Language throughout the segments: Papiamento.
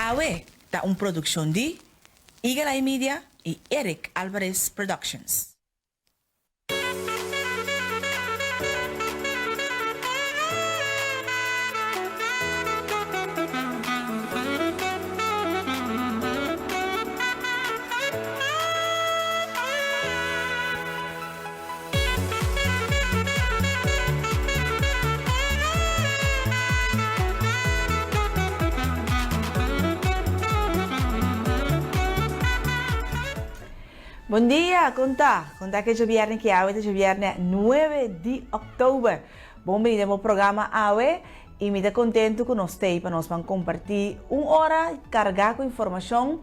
Awe ta un produkshon di Eagle Eye Media i Eric Alvarez Productions. Bon dia, kon ta? Kon ta ke djobièrnè ki awe ta djobièrnè nuebe di òktober. Bon bini den bo programa awe i mi ta kontentu ku nos t'ei pa nos ban kompartí un ora kargá ku informashon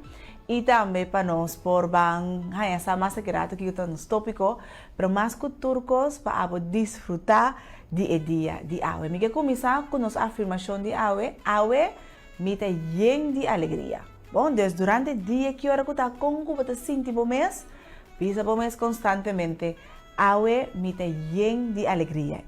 i tambe pa nos por ban haña sa mas aki rato kiko ta nos tópiko, pero mas ku tur kos pa abo disfrutá di e dia di awe. Mi ke kuminsá ku nos afirmashon di awe, Awe mi ta yen di alegria. Bon, dus durante dia ki ora ku ta kon ku bo ta sinti bo mes, bisa bo mes konstantemente, Awe mi ta yen di alegria.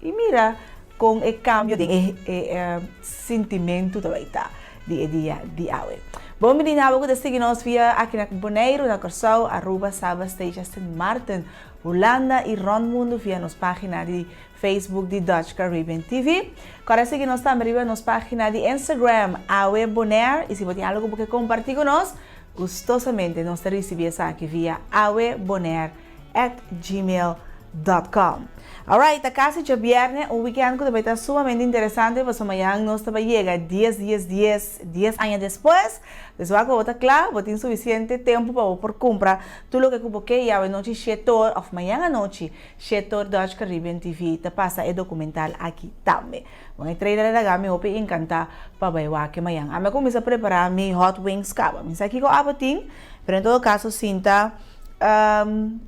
I mira kon e kambio den e sintimentu ta bai ta di e dia di awe. Bon bini na abo ku ta sigui nos via aki na Boneiru, na Kòrsou, Aruba, Saba, Statia, Sint Maarten, Hulanda i rònt mundu via nos página di Facebook di Dutch Caribbean TV. Kòrda sigui nos tambe riba nos página di Instagram, Awe Bonaire, i si bo tin algu ku bo ke kompartí ku nos, gustosamente nos ta risibí esaki via awebonaire at gmail dot com. Alright, ta kasi djabièrnè, un weekend ku ta bai ta sumamente interesante pasobra mañan nos ta bai yega dies dies dies dies aña despues. Pues wak ku bo ta kla, bo tin sufisiente tempu pa bo por kumpra tur loke ku bo ke i awe nochi shetor òf mañan anochi shetor Dutch Caribbean TV ta pasa e dokumental aki tambe. Bon e trailer a laga mi hopi encanta pa bai wak mañan. Ami a cuminsa prepara mi hot wings caba. Mi sa kico abo tin, pero en todo caso sinta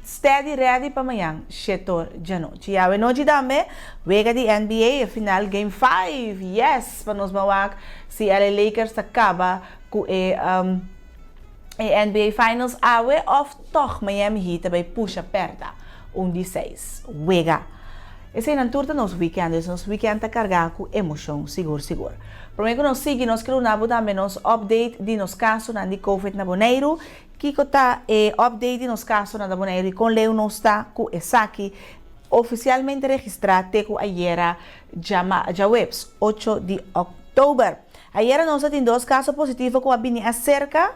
steady ready pa mañan shetor djanochi. Awe nochi tambe wega di NBA e final game 5. Yes! Pa nos ban wak si LA Lakers ta caba cu e e NBA Finals awe of tog Miami Heat ta bay pusha perda un di seis wega. Eseinan tur ta nos weekend, dus nos weekend ta carga cu emocion sigur sigur. Prome cu nos sigui nos quier duna bo tambe nos update di nos casonan di Covid na Boneiru. Kico ta e update di nos casonan na Boneiru y con leu nos ta cu esaki oficialmente registra te cu ayera djaweps ocho di october. Ayera nos a tin dos kaso positivo ku a bini aserka,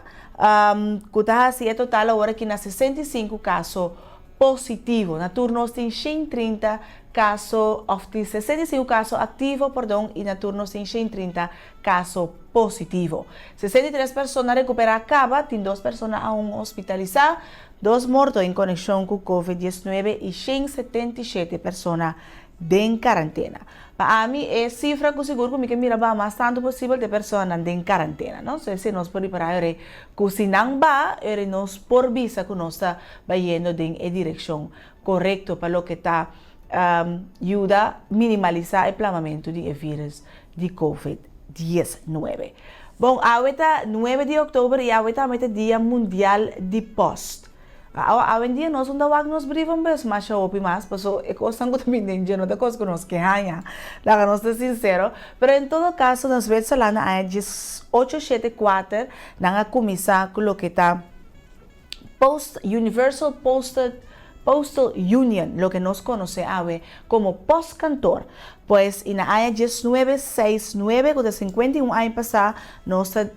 ku ta hasi e total awor aki na 65 kaso positivo. Na tur nos tin 130 kaso, òf tin 65 kaso aktivo, pordon, i na tur nos tin 130 kaso positivo. 63 persona rekuperá kaba, tin dos persona aun hospitalisá, dos morto en konekshon ku covid 19 i 177 persona den karantena. Pa ami e sifra ku sigur ku mi ke mira baha mas tantu posibel ta e personanan den karantena, no? So esei nos por ripará yore ku si nan baha, yore nos por bisa ku nos ta bayendo den e direkshon korekto pa loke ta yuda minimalisá e plamamentu di e virus di covid 19. Bon, awe ta nuebe di oktober i awe tambe ta dia mundial di pòst. Awa awendia nos no ta wak nos brievenbus masha hopi mas paso e kosnan ku ta bini den dje no ta kos ku nos ke haña, laga nos ta sinsero. Pero en todo kaso na Zwitserland na aña dies ocho shete kuater nan a kuminsá ku loke ta Post Universal Postal Postal Union, loke nos konosé awe komo postkantoor. Pues i na aña 19 seis nuebe ku ta 51 aña pasá nos ta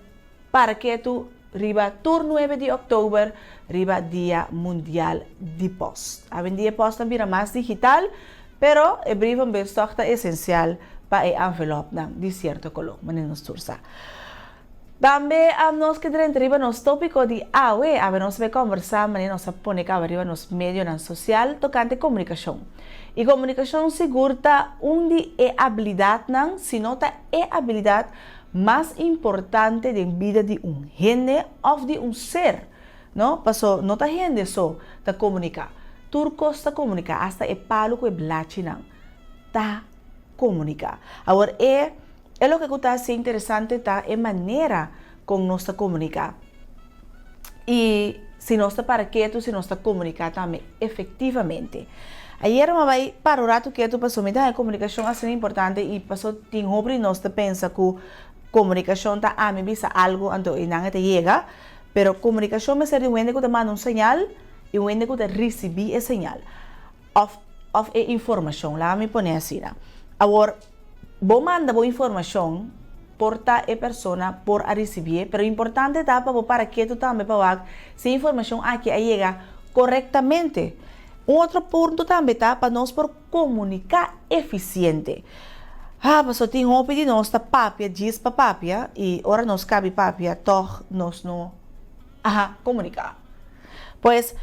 Para ketu riba tur nuebe di òktober riba Dia Mundial di Pòst. Awendia e pòst a bira mas digital, pero e brievenbus tòg ta esensial pa e envelòpnan di sierto koló, manera nos tur sa. Tambe nos ke drenta riba nos tópiko di awe. Awe nos ta bai kòmbersá manera nos a pone kaba riba nos medionan sosial tokante komunikashon. I komunikashon sigur ta un di e abilidatnan, si no ta e abilidat, mas importante den bida di un hende òf di un ser, no? Paso no ta hende so ta komuniká, tur kos ta komuniká, asta e palu ku e blachinan ta komuniká. Awor e e loke ku ta hasi interesante ta e manera kon nos ta komuniká i si nos ta para ketu, si nos ta komuniká tambe efektivamente. Ayera mi a bai para un ratu ketu pasobra mi ta haña komunikashon asina importante i pasobra tin hopi di nos ta pensa ku komunikashon ta ami bisa algu anto e nan e ta yega, pero komunikashon mester di un hende ku ta manda un señal i un hende ku ta risibí e señal òf òf e informashon, laga mi pone asina. Awor, bo manda bo informashon por ta e persona por a risibié, pero importante ta pa bo para ketu tambe pa wak si e informashon aki a yega korektamente. Un otro punto tambe ta pa nos por komuniká efisiente. Ha, pasobra tin hopi di nos ta papia djis pa papia i ora nos kabi papia tòg nos no a komuniká. Pues,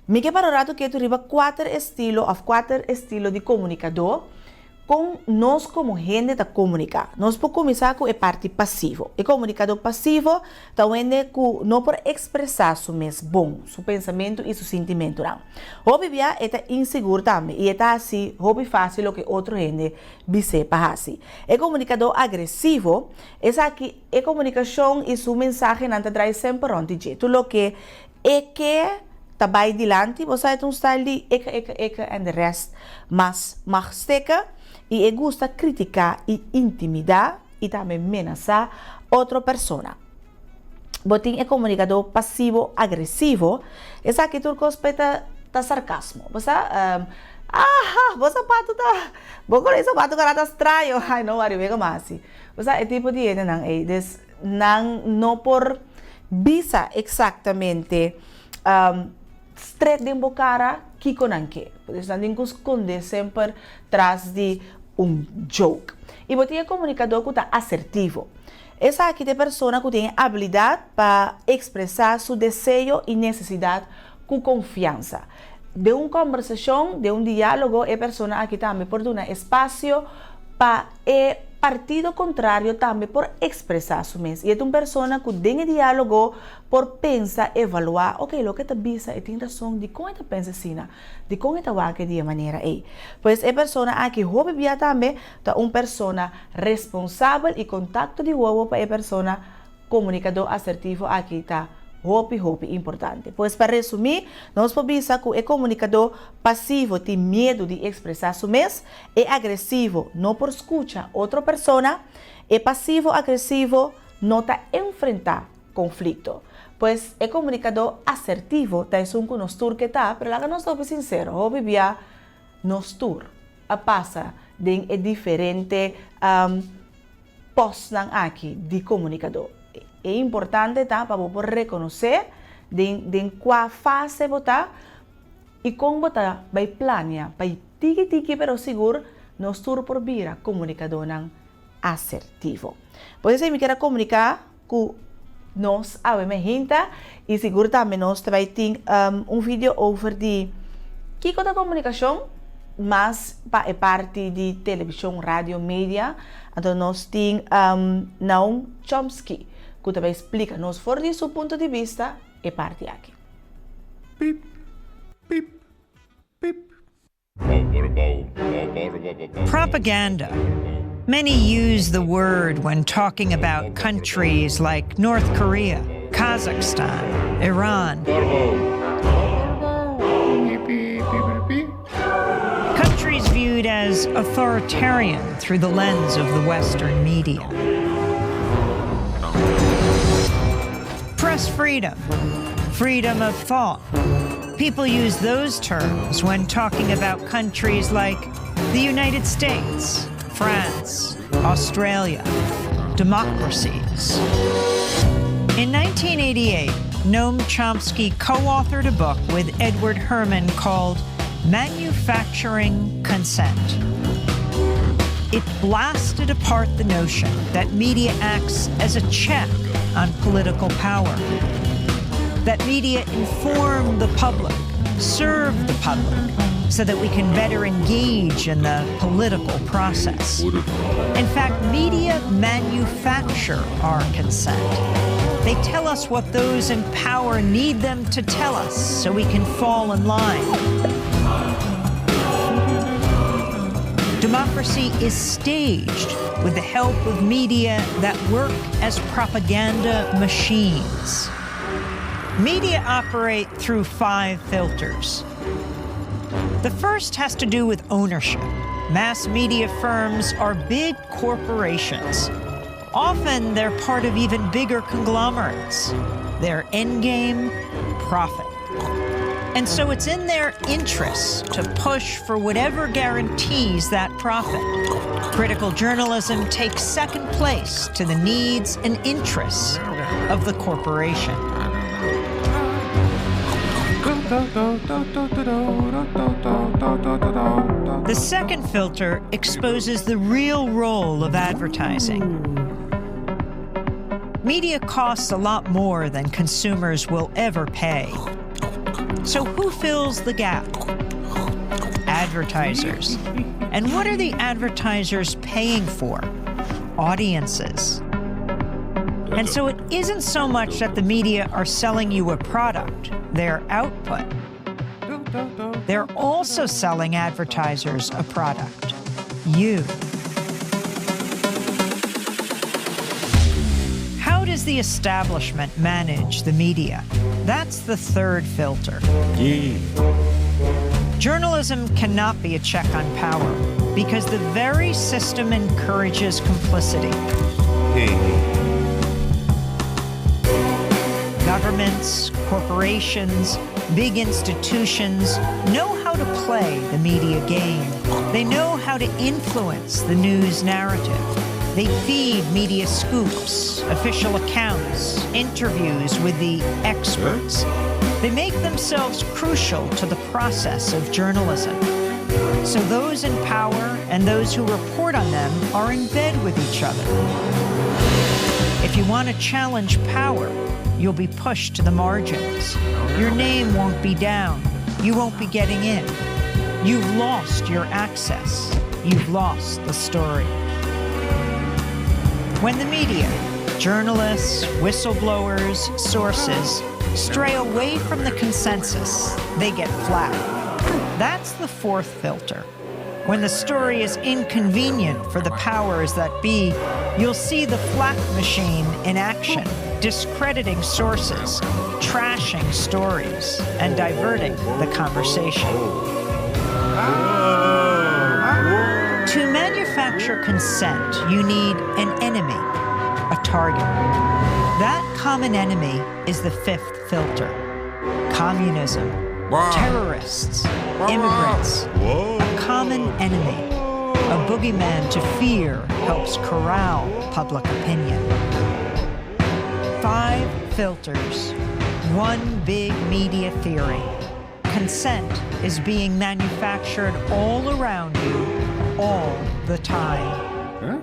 mi ke para un ratu ketu riba kuater estilo òf kuater estilo di komunikadó. Kon nos komo hende ta komuniká? Nos por kuminsá ku e parti pasivo. E komunikadó pasivo ta un hende ku no por ekspresá su mes bon, su pensamentu i su sintimentunan. Hopi bia e ta insigur tambe i e ta hasi hopi fásil loke otro hende bis'é pa hasi. E komunikadó agresivo, esaki e komunikashon i su mensahenan ta drai semper rònt di dje. Tur loke e ke ta bai dilanti, bo sa e ta un style di eke, eke, eke en de rest mas mag steke i e gusta kritiká i intimidá i tambe menasá otro persona. Bo tin e komunikadó pasivo agresivo, esaki tur kos pa e ta ta sarkasmo. Bo sa, aha, bo sapatu ta, bo kore e sapatu kara ta straño, ai no wari wega mas asi. Bo sa e tipo di hendenan ei, des nan no por bisa eksaktamente stret den bo kara kiko nan ke. Pues nan tin ku skonde semper tras di un joke. I bo tin e komunikadó ku ta asertivo. Esaki ta e persona ku tin e abilidat pa ekspresá su deseo i nesesidat ku konfiansa. Den un kòmbersashon, den un diálogo, e persona aki tambe por duna espasio pa e partido kontrario tambe por ekspresá su mes. I e ta un persona ku den e diálogo por pensa, evaluá, ok, loke e ta bisa e tin rason, dikon e ta pensa asina? Dikon e ta wak di e manera ei? Pues e persona aki hopi bia tambe ta un persona responsabel i kontakto di wowo pa e persona Komunikadó asertivo aki ta hopi hopi importante. Pues pa resumí, nos por bisa ku e komunikadó pasivo tin miedu di ekspresá su mes, e agresivo no por skucha otro persona, e pasivo agresivo no ta enfrentá konflikto. Pues e komunikadó asertivo ta esun ku nos tur ke ta, pero laga nos ta hopi sinsero, hopi bia nos tur a pasa den e diferente Pòstnan aki di komunikadó. E importante ta pa bo por rekonosé den den kua fase bo ta i kon bo ta bai plania pa tiki tiki pero sigur nos tur por bira komunikadónan asertivo. Por esei mi kier a komuniká ku nos awe me hinta i sigur tambe nos ta bai tin un video over di kiko ta komunikashon mas pa e parti di televishon, radio, media. Anto nos tin Naum Chomsky ku ta bai splika nos for di su punto di bista e parti aki. Pip, pip, pip. Propaganda. Many use the word when talking about countries like North Korea, Kazakhstan, Iran. Countries viewed as authoritarian through the lens of the Western media. Press freedom, freedom of thought. People use those terms when talking about countries like the United States, France, Australia, democracies. In 1988, Noam Chomsky co-authored a book with Edward Herman called Manufacturing Consent. It blasted apart the notion that media acts as a check on political power, that media inform the public, serve the public, so that we can better engage in the political process. In fact, media manufacture our consent. They tell us what those in power need them to tell us so we can fall in line. Democracy is staged with the help of media that work as propaganda machines. Media operate through five filters. The first has to do with ownership. Mass media firms are big corporations. Often they're part of even bigger conglomerates. Their endgame, profit. And so it's in their interest to push for whatever guarantees that profit. Critical journalism takes second place to the needs and interests of the corporation. The second filter exposes the real role of advertising. Media costs a lot more than consumers will ever pay. So who fills the gap? Advertisers. And what are the advertisers paying for? Audiences. And so it isn't so much that the media are selling you a product, their output. They're also selling advertisers a product you. How does the establishment manage the media? That's the third filter. Journalism cannot be a check on power because the very system encourages complicity. Governments, corporations, big institutions know how to play the media game. They know how to influence the news narrative. They feed media scoops, official accounts, interviews with the experts. They make themselves crucial to the process of journalism. So those in power and those who report on them are in bed with each other. If you want to challenge power, you'll be pushed to the margins. Your name won't be down. You won't be getting in. You've lost your access. You've lost the story. When the media, journalists, whistleblowers, sources, stray away from the consensus, they get flack. That's the fourth filter. When the story is inconvenient for the powers that be, you'll see the flack machine in action, discrediting sources, trashing stories, and diverting the conversation. To manufacture consent, you need an enemy, a target. That common enemy is the fifth filter communism, terrorists, immigrants. A common enemy, a boogeyman to fear helps corral public opinion. Five filters, one big media theory. Consent is being manufactured all around you all the time.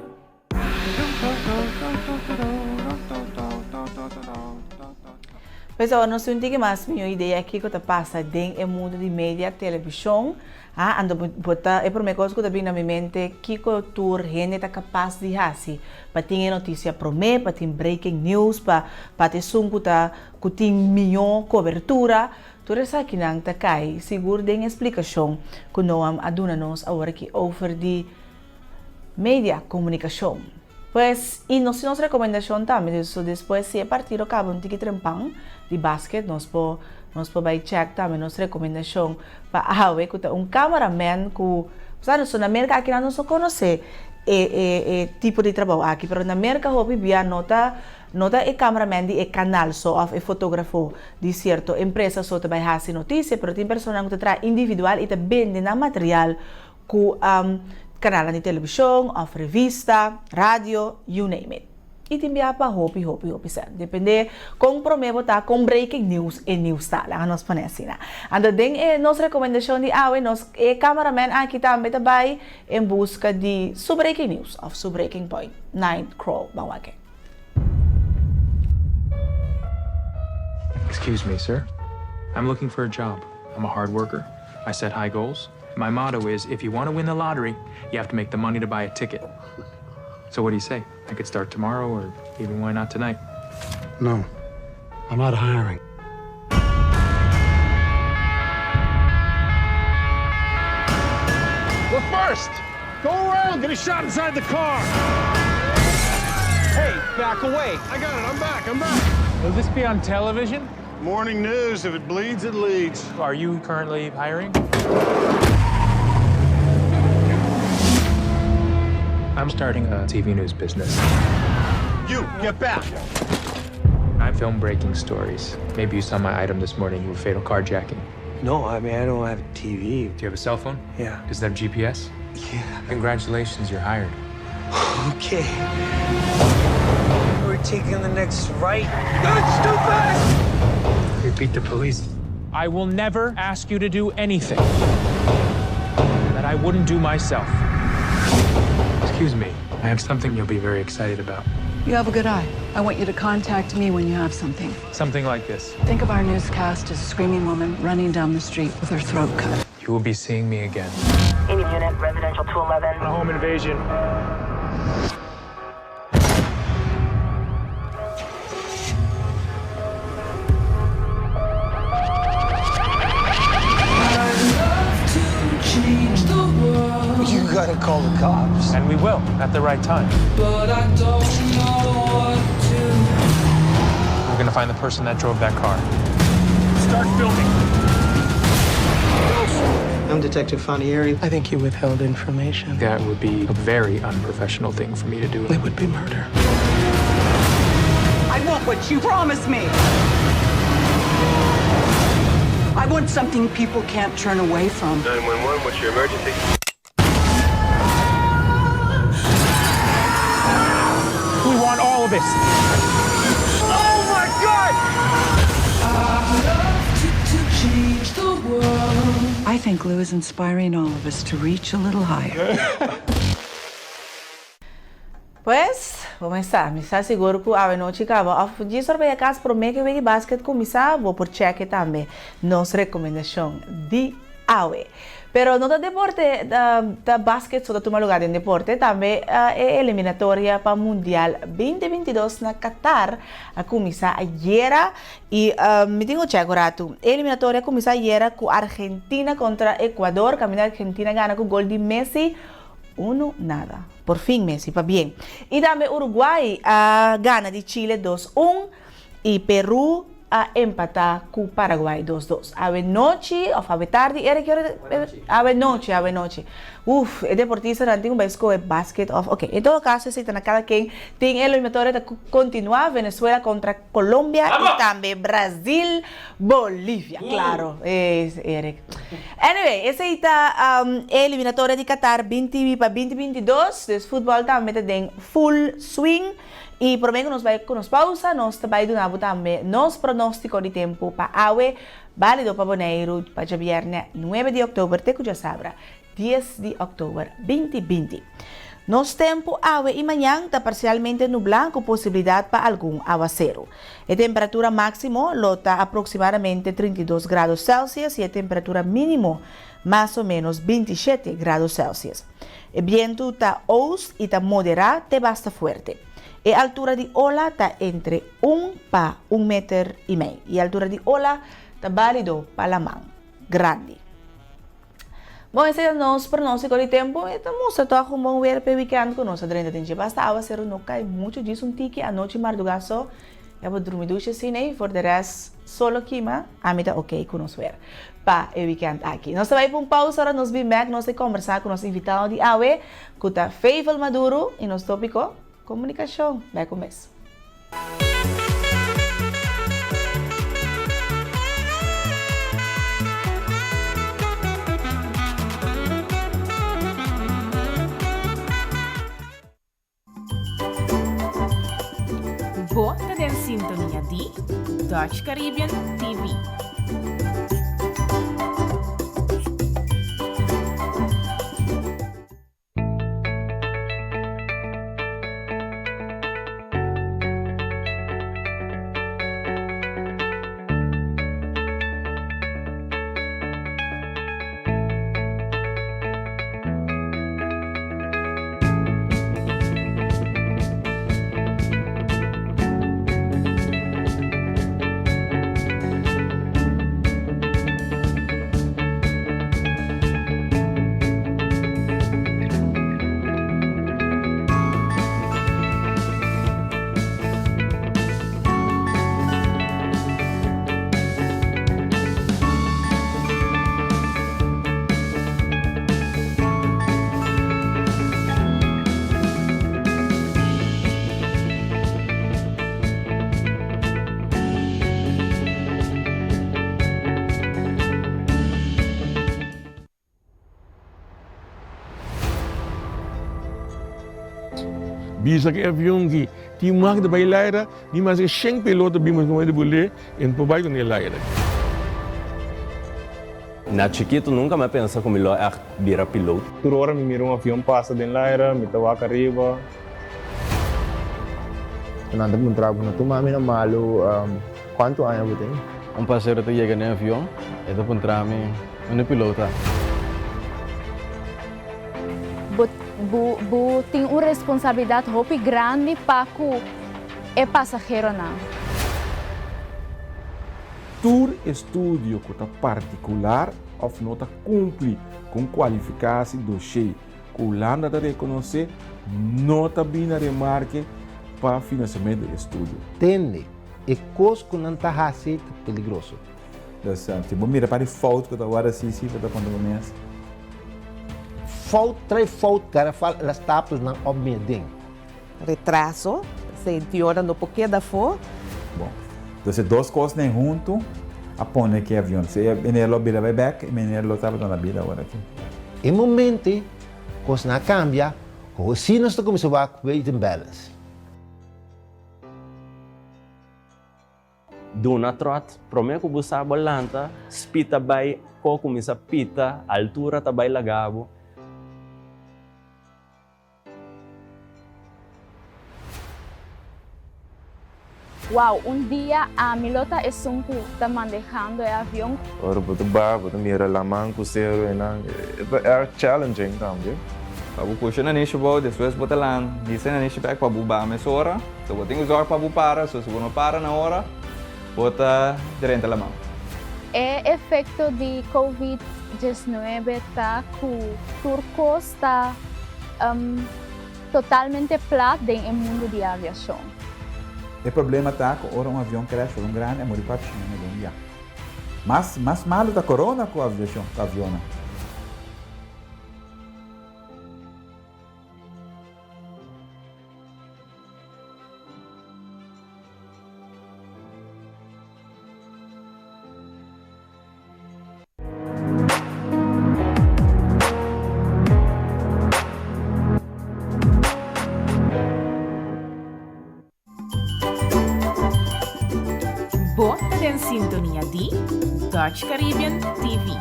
Pues awor nos tin un tiki mas mihó idea kiko ta pasa den e mundu di media, televishon. Ah, anto bo ta, e promé kos ku ta bini na mi mente, kiko tur hende ta kapas di hasi pa tin e notisia promé, pa tin breaking news, pa pa ta esun ku ta ku tin mihó kobertura. Tur esakinan ta kai sigur den e splikashon ku Noam a duna nos aworakí over di media komunikashon. Pues, i nos tin nos rekomendashon tambe, so despues si e partido kaba un tiki trempan di basket nos por nos por bai chèk tambe nos rekomendashon pa awe ku ta un cameraman ku sa nos na Merka akinan nos no konosé e e e tipo di trabou aki pero na Merka hopi bia no ta no ta e cameraman di e kanal so òf e fotografo di sierto empresa so ta bai hasi notisia pero tin personanan ku ta traha individual i ta bende nan material ku kanalnan di televishon òf revista, radio, you name it. I tin bia pa hopi hopi hopi sèn. Dependé kon promé bo ta, kon breaking news e news ta. Laga nos pone asina. Anto den e nos rekomendashon di awe nos e cameraman aki tambe ta bai en buska di su breaking news òf su breaking point. Night crawl. Ban wak e. Excuse me, sir. I'm looking for a job. I'm a hard worker. I set high goals. My motto is if you want to win the lottery, you have to make the money to buy a ticket. So what do you say? I could start tomorrow or even why not tonight? No, I'm not hiring. We're first! Go around, get a shot inside the car! Hey, back away. I got it, I'm back, I'm back. Will this be on television? Morning news, if it bleeds, it leads. Are you currently hiring? I'm starting a TV news business. You, get back. I film breaking stories. Maybe you saw my item this morning, you were fatal carjacking. No, I mean, I don't have TV. Do you have a cell phone? Yeah. Does it have GPS? Yeah. Congratulations, you're hired. Okay. We're taking the next right. That's too fast! Repeat the police. I will never ask you to do anything that I wouldn't do myself. Excuse me, I have something you'll be very excited about. You have a good eye. I want you to contact me when you have something. Something like this. Think of our newscast as a screaming woman running down the street with her throat cut. You will be seeing me again. Any unit, residential 211. A home invasion. You gotta call the cops. And we will, at the right time. But I don't know what to. We're gonna find the person that drove that car. Start filming. I'm Detective Fanieri. I think you withheld information. That would be a very unprofessional thing for me to do. It would be murder. I want what you promised me. I want something people can't turn away from. 911, what's your emergency? We want all of this. Oh my God! To change the world. I think Lou is inspiring all of us to reach a little higher. Pues, kuminsá. Mi ta sigur ku anochi kaba. Òf djis ora kas promé ku e basket kuminsá, bo por check tambe nos rekomendashon di awe. Pero no ta deporte, ta basket so ta tuma lugá den deporte, tambe e eliminatoria pa Mundial 2022 na Qatar a kuminsá ayera i mi tin ku check ratu. Eliminatoria a kuminsá ayera ku Argentina kontra Ecuador, kaminda Argentina a gana ku gol di Messi 1-0. Por fin Messi, pabien. I tambe Uruguay a gana di Chile 2-1 i Peru a empatá ku Paraguay 2-2. Anochi, òf tardi, era ki ora? Anochi, anochi. Uf, e deportistanan tin un skohe basket òf, ok. En todo kaso, esei ta na kada ken tin eliminatoria ta kontinuá Venezuela kontra Colombia i tambe Brasil, Bolivia, klaro, es Eric. Anyway, esei ta eliminatoria di Qatar 20 pa 2022, dus futbòl tambe ta den full swing. I promé ku nos bai ku nos pousa, nos ta bai duna tambe nos pronóstiko di tempu pa awe, válido pa Boneiru, pa djabièrnè 9 di òktober, te ku djasabra, 10 di òktober 2020. Nos tempu awe i mañan ta parsialmente nublá ku posibilidat pa algun áwaseru. E temperatura máksimo lo ta aproksimadamente 32 grado Celsius i e temperatura mínimo mas o ménos 27 grado Celsius. E bientu ta ost i ta moderá te basta fuerte. E altura di ola ta entre 1 pa 1 meter i mei. E altura di ola ta válido pa laman grandi. Bon, esei ta nos pronóstiko di tempu. E ta mustra tòg un bon weer pa weekend ku nos a drenta den dje. Basta áwaseru no kai muchu, djis un tiki anochi mardugá so. Ya bo drumi dushi asina i for de rest solo kima, ami ta ok ku nos weer pa e weekend aki. Nos ta bai pa un pausa ora nos bin bèk nos ta kombersá ku nos invitado di awe ku ta Favel Maduro i nos tópiko komunikashon. Bai ku mes. Bo ta den sintonia di Dutch Caribbean TV. Bisa ku e avion ki tin mag di bai laira, ni maske shen piloto bin mas ku di bul'é, e no por bai ku ne laira. Na chikitu nunka mi a pensa ku mi lo ègt bira piloot. Tur ora mi mira un avion pasa den laira, mi ta wak ariba. Nan ta puntra bo, No tuma mi na malu, kuantu aña bo tin? Un pasero ta yega den avion, e ta puntra mi, Unda e piloot ta? Bo bo bo tin un responsabilidat hopi grandi pa ku e pasaheronan. Tur estudio ku ta partikular òf no ta kumpli ku un kualifikasi doshé ku Hulanda ta rekonosé no ta bini na remarke pa finansiamentu di estudio. Tende, e kos ku nan ta hasi ta peligroso. Dus si bo mira pa di fout ku ta wòrdu hasi si bo ta konta bo mes. Fout trae fout garafal el a stapel nan op mi den. Retraso, senti ora no por keda afó. Bon, dus e dos kosnan huntu a pone ku e avion. Si e meneer lo bira bai bèk, e meneer lo tabata na bida awor aki. E momento ei kosnan a kambia, hosi nos ta kuminsá wak weight and balance. Duna tròt, promé ku bo sa bo lanta, speed ta bai, ko kuminsá pita, altura ta bai laga bo. Wow, un dia ami lo ta esun ku ta mandehando e avion. Ora bo ta baha bo ta mira laman ku seru einan, e ta erg challenging tambe. Pa bo pusha nanishi bou, despues bo ta lan hisa nanishi bek pa bo baha mesora. So bo tin ku zorg pa bo para, so si bo no para na ora, bo ta drenta laman. E efekto di Covid 19 ta ku tur kos ta totalmente plat den e mundu di aviashon. E problema ta ku ora un avion crash for un grandi a muri 400 hende den un dia. Mas mas malu ta corona ku aviashon ku avionnan. Bo ta den sintonia di Dutch Caribbean TV.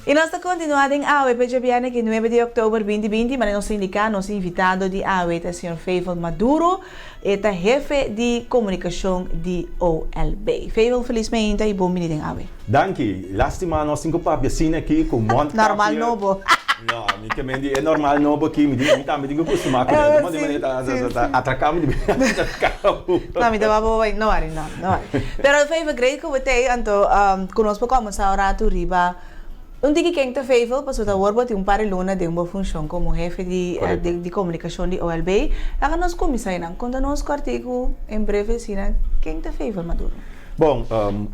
Y nos ta continua den awe pe djabierne ki nuebe di october binti binti, manera nos a indica nos invitado di awe ta señor Feyval Maduro, e ta hefe di comunicacion di OLB. Feyval feliz meinta y bon bini den awe. Danki. Lastima nos tin ku papia asina aki ku mondkapje. Normal nobo. No, mi ke men di e normal nobo aki, mi di mi tambe tin ku kustumá ku nan. Di manera ta atraká mi di atraká bo. No, mi ta wak bo bai, no wari, no, no wari. Pero Feyvel, great ku bo t'ei, anto ku nos por kòmensá un ratu riba un tiki ken ta Feyvel, pasobra awor bo tin un par di luna den bo funshon komo hefe di di komunikashon di OLB. Laga nos kuminsá einan. Konta nos kòrtiku en breve asina, ken ta Feyvel Maduro? Bon,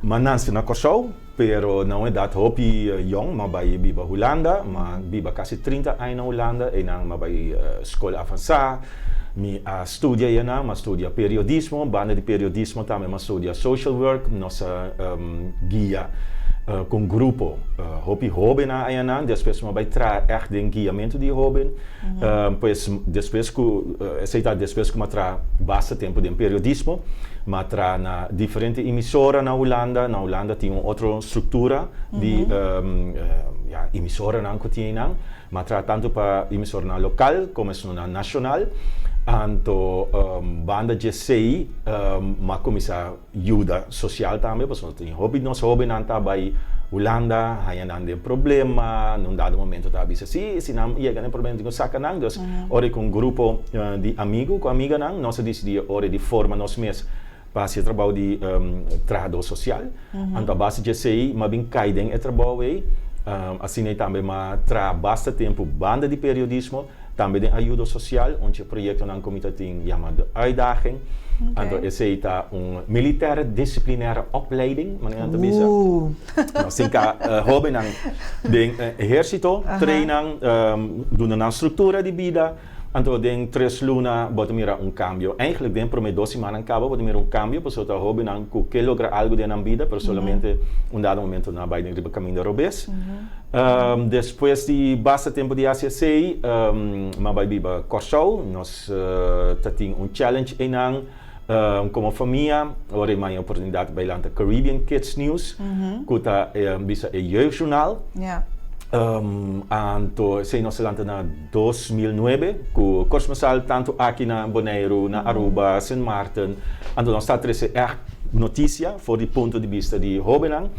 m'a nanse na Kòrsou, pero na un edat hopi yòn m'a bai biba Hulanda. M'a biba kasi trinta aña na Hulanda. Einan m'a bai skol avansá. Mi a studia einan, m'a studia periodismo. Banda di periodismo tambe m'a studia social work. Nos a guia ku un grupo hopi hóbennan ayanan. Despues m'a bai traha ègt den guiamentu di hóben. Pues despues ku esei ta despues ku mi a traha basta tempu den periodismo, mi a traha na diferente emisora na Hulanda. Na Hulanda tin un otro struktura di ya emisoranan ku tin einan. Mi a traha tantu pa emisoranan lokal komo esunnan nashonal. Anto banda dje esei mi a kuminsá Yuda sosial tambe pasobra tin hopi di nos hobennan ta bai Hulanda haña nan den problema, na un dado momento ta bisa si, si nan yega den problema tin ku saka nan, dus ora ku un grupo di amigu ku amiganan nos a disidí ora di forma nos mes pa hasi e trabou di trahadó sosial, anto a base di esei m'a bin kai den e trabou ei, asina ei tambe m'a traha basta tempu banda di periodismo. Tambe den ayudo sosial, un dje proyektonan ku mi ta tin yama De Uitdaging. Anto esei ta un militaire disciplinaire opleiding, manera nan ta bisa. Nos tin ka hóbennan den ehérsito train nan, duna nan struktura di bida. Anto den tres luna bo ta mira un kambio. Eigentlik den promé dos simannan kaba bo ta mira un kambio pasobra ta hóbennan ku ke logra algu den nan bida pero solamente un dado momento nan a bai den riba kaminda robes. Despues di basta tempu di hasi esei mi a bai biba Kòrsou. Nos ta tin un challenge einan komo famia. Ora e maya oportunidat bai lanta Caribbean Kids News ku ta bisa e jeugdjournaal. Anto esei nos a lanta na 2009 ku korpsmasal tantu aki na Boneiru, na Aruba, Sint Maarten. Anto nos ta trese ègt notisia for di punto di bista di hóbennan.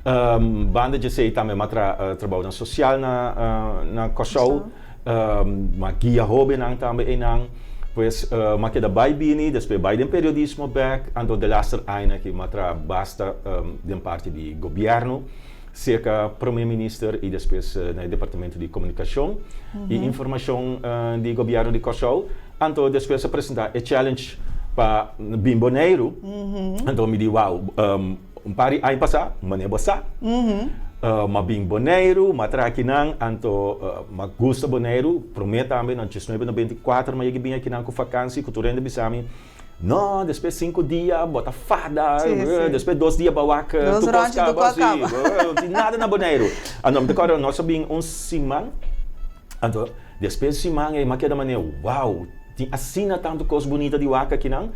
Banda dje esei tambe m'a traha trabounan sosial na na Kòrsou. M'a guia hóbennan tambe einan. Pues m'a keda bai bini, despues bai den periodismo bèk. Anto delaster aña aki m'a traha basta den parti di gobièrnu. Serka Prome Minister i despues na e Departamento di Komunikashon i Informashon di Gobièrnu di Kòrsou. Anto despues a presentá e challenge pa bin Boneiru. Anto mi di wow, un par di aña pasá manera bo sa. M'a bin Boneiru, m'a traha akinan, anto m'a gusta Boneiru. Promé tambe na diesnuebe nobenta i kuater m'a yega bin akinan ku fakansi ku tur hende bisa mi, No, despues sinku dia bo ta fada, despues dos dia bo a wak Dos tur kos ròntje tur kaba, kos kaba. si, no tin nada na Boneiru. Anto mi ta kòrda nos a bin un siman, anto despues siman ei mi a keda manera wow, tin asina tantu kos bunita di wak akinan,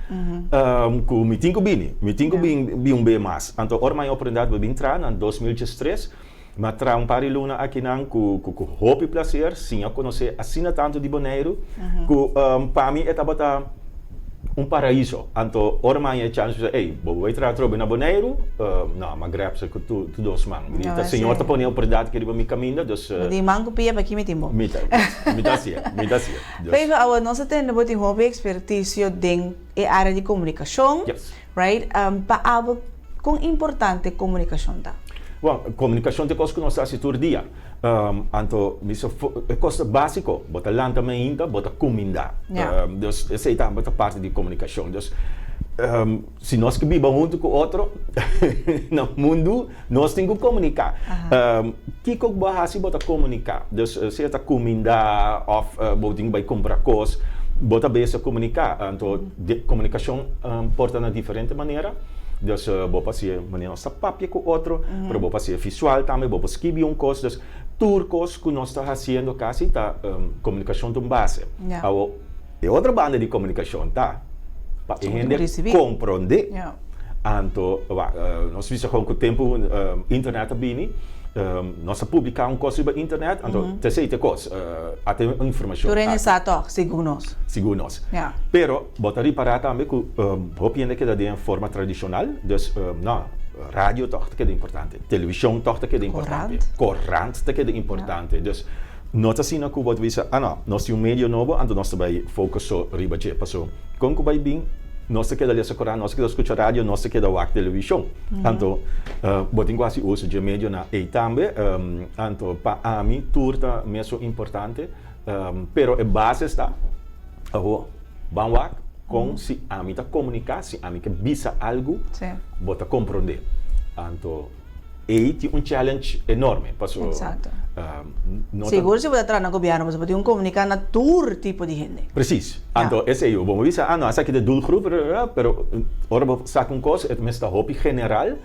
ku mi tin ku bini, mi tin ku bin bin un be mas. Anto ora mi a haña oportunidat pa bin traha na 2013, Mi a traha un par di luna akinan ku ku hopi plaser, siña konosé asina tantu di Boneiru, ku pa mi e tabata un paraiso. Anto ora mi a haña e chans, mi bisa, ey, bo bai traha atrobe na Boneiru? No, mi a grab se ku tur dos man. Mi di, ta Señor ta pone e oportunidat aki riba mi kaminda, dus. Bo di man ku pia pa ki mi tin bo. Mi ta, mi ta hasié, mi ta hasié. Feijo, awor nos a tende bo tin hopi ekspertisio den e área di komunikashon. Right? Pa abo, kon importante komunikashon ta? Bon, komunikashon ta e kos ku nos ta hasi tur dia. Anto, mi sa e kos ta básiko. Bo ta lanta mainta, bo ta kumindá. Dus, esei tambe ta parti di komunikashon. Dus, si nos ke biba huntu ku otro na mundu, nos tin ku komuniká. Kiko ku bo a hasi, bo ta komuniká. Dus, sea ta kumindá òf bo tin ku bai kumpra kos, bo ta bes a komuniká. Anto, De komunikashon por ta na diferente manera. Dus bo por hasié manera nos ta papia ku otro, pero bo por hasié visual tambe, bo por skibi un kos. Dus tur kos ku nos ta hasiendo kasi ta komunikashon ta un base. Awor, e otro banda di komunikashon ta pa e hende komprondé. Anto, wak, nos bisa kon ku tempu internet a bini, nos a publiká un kos riba internet, anto ta esei ta e kos, a tin un informashon Tur hende sa tòg, segun nos. Segun nos. Pero bo ta ripará tambe ku hopi hende keda den forma tradishonal, dus no, radio tòg ta keda importante, televishon tòg ta keda importante, korant ta keda importante. Dus no ta asina ku bo ta bisa, ah no, nos tin un medio nobo, anto nos ta bai focus so riba dje, paso kon ku bai bin nos ta keda lesa korant, nos ta keda skucha radio, nos ta keda wak televishon. Anto bo tin ku hasi uso dje medionan ei tambe. Anto pa ami tur ta mesun importante, pero e base ta awo ban wak kon si ami ta komuniká, si ami ke bisa algu, bo ta komprondé. Anto ei tin un challenge enorme paso no ta. Sigur si bo ta traha na gobièrnu pasobra bo tin ku komuniká na tur tipo di hende. Precies. Anto esei bo por bisa, ah no, esaki ta e doelgroep, pero ora bo saka un kos e mester ta hopi general,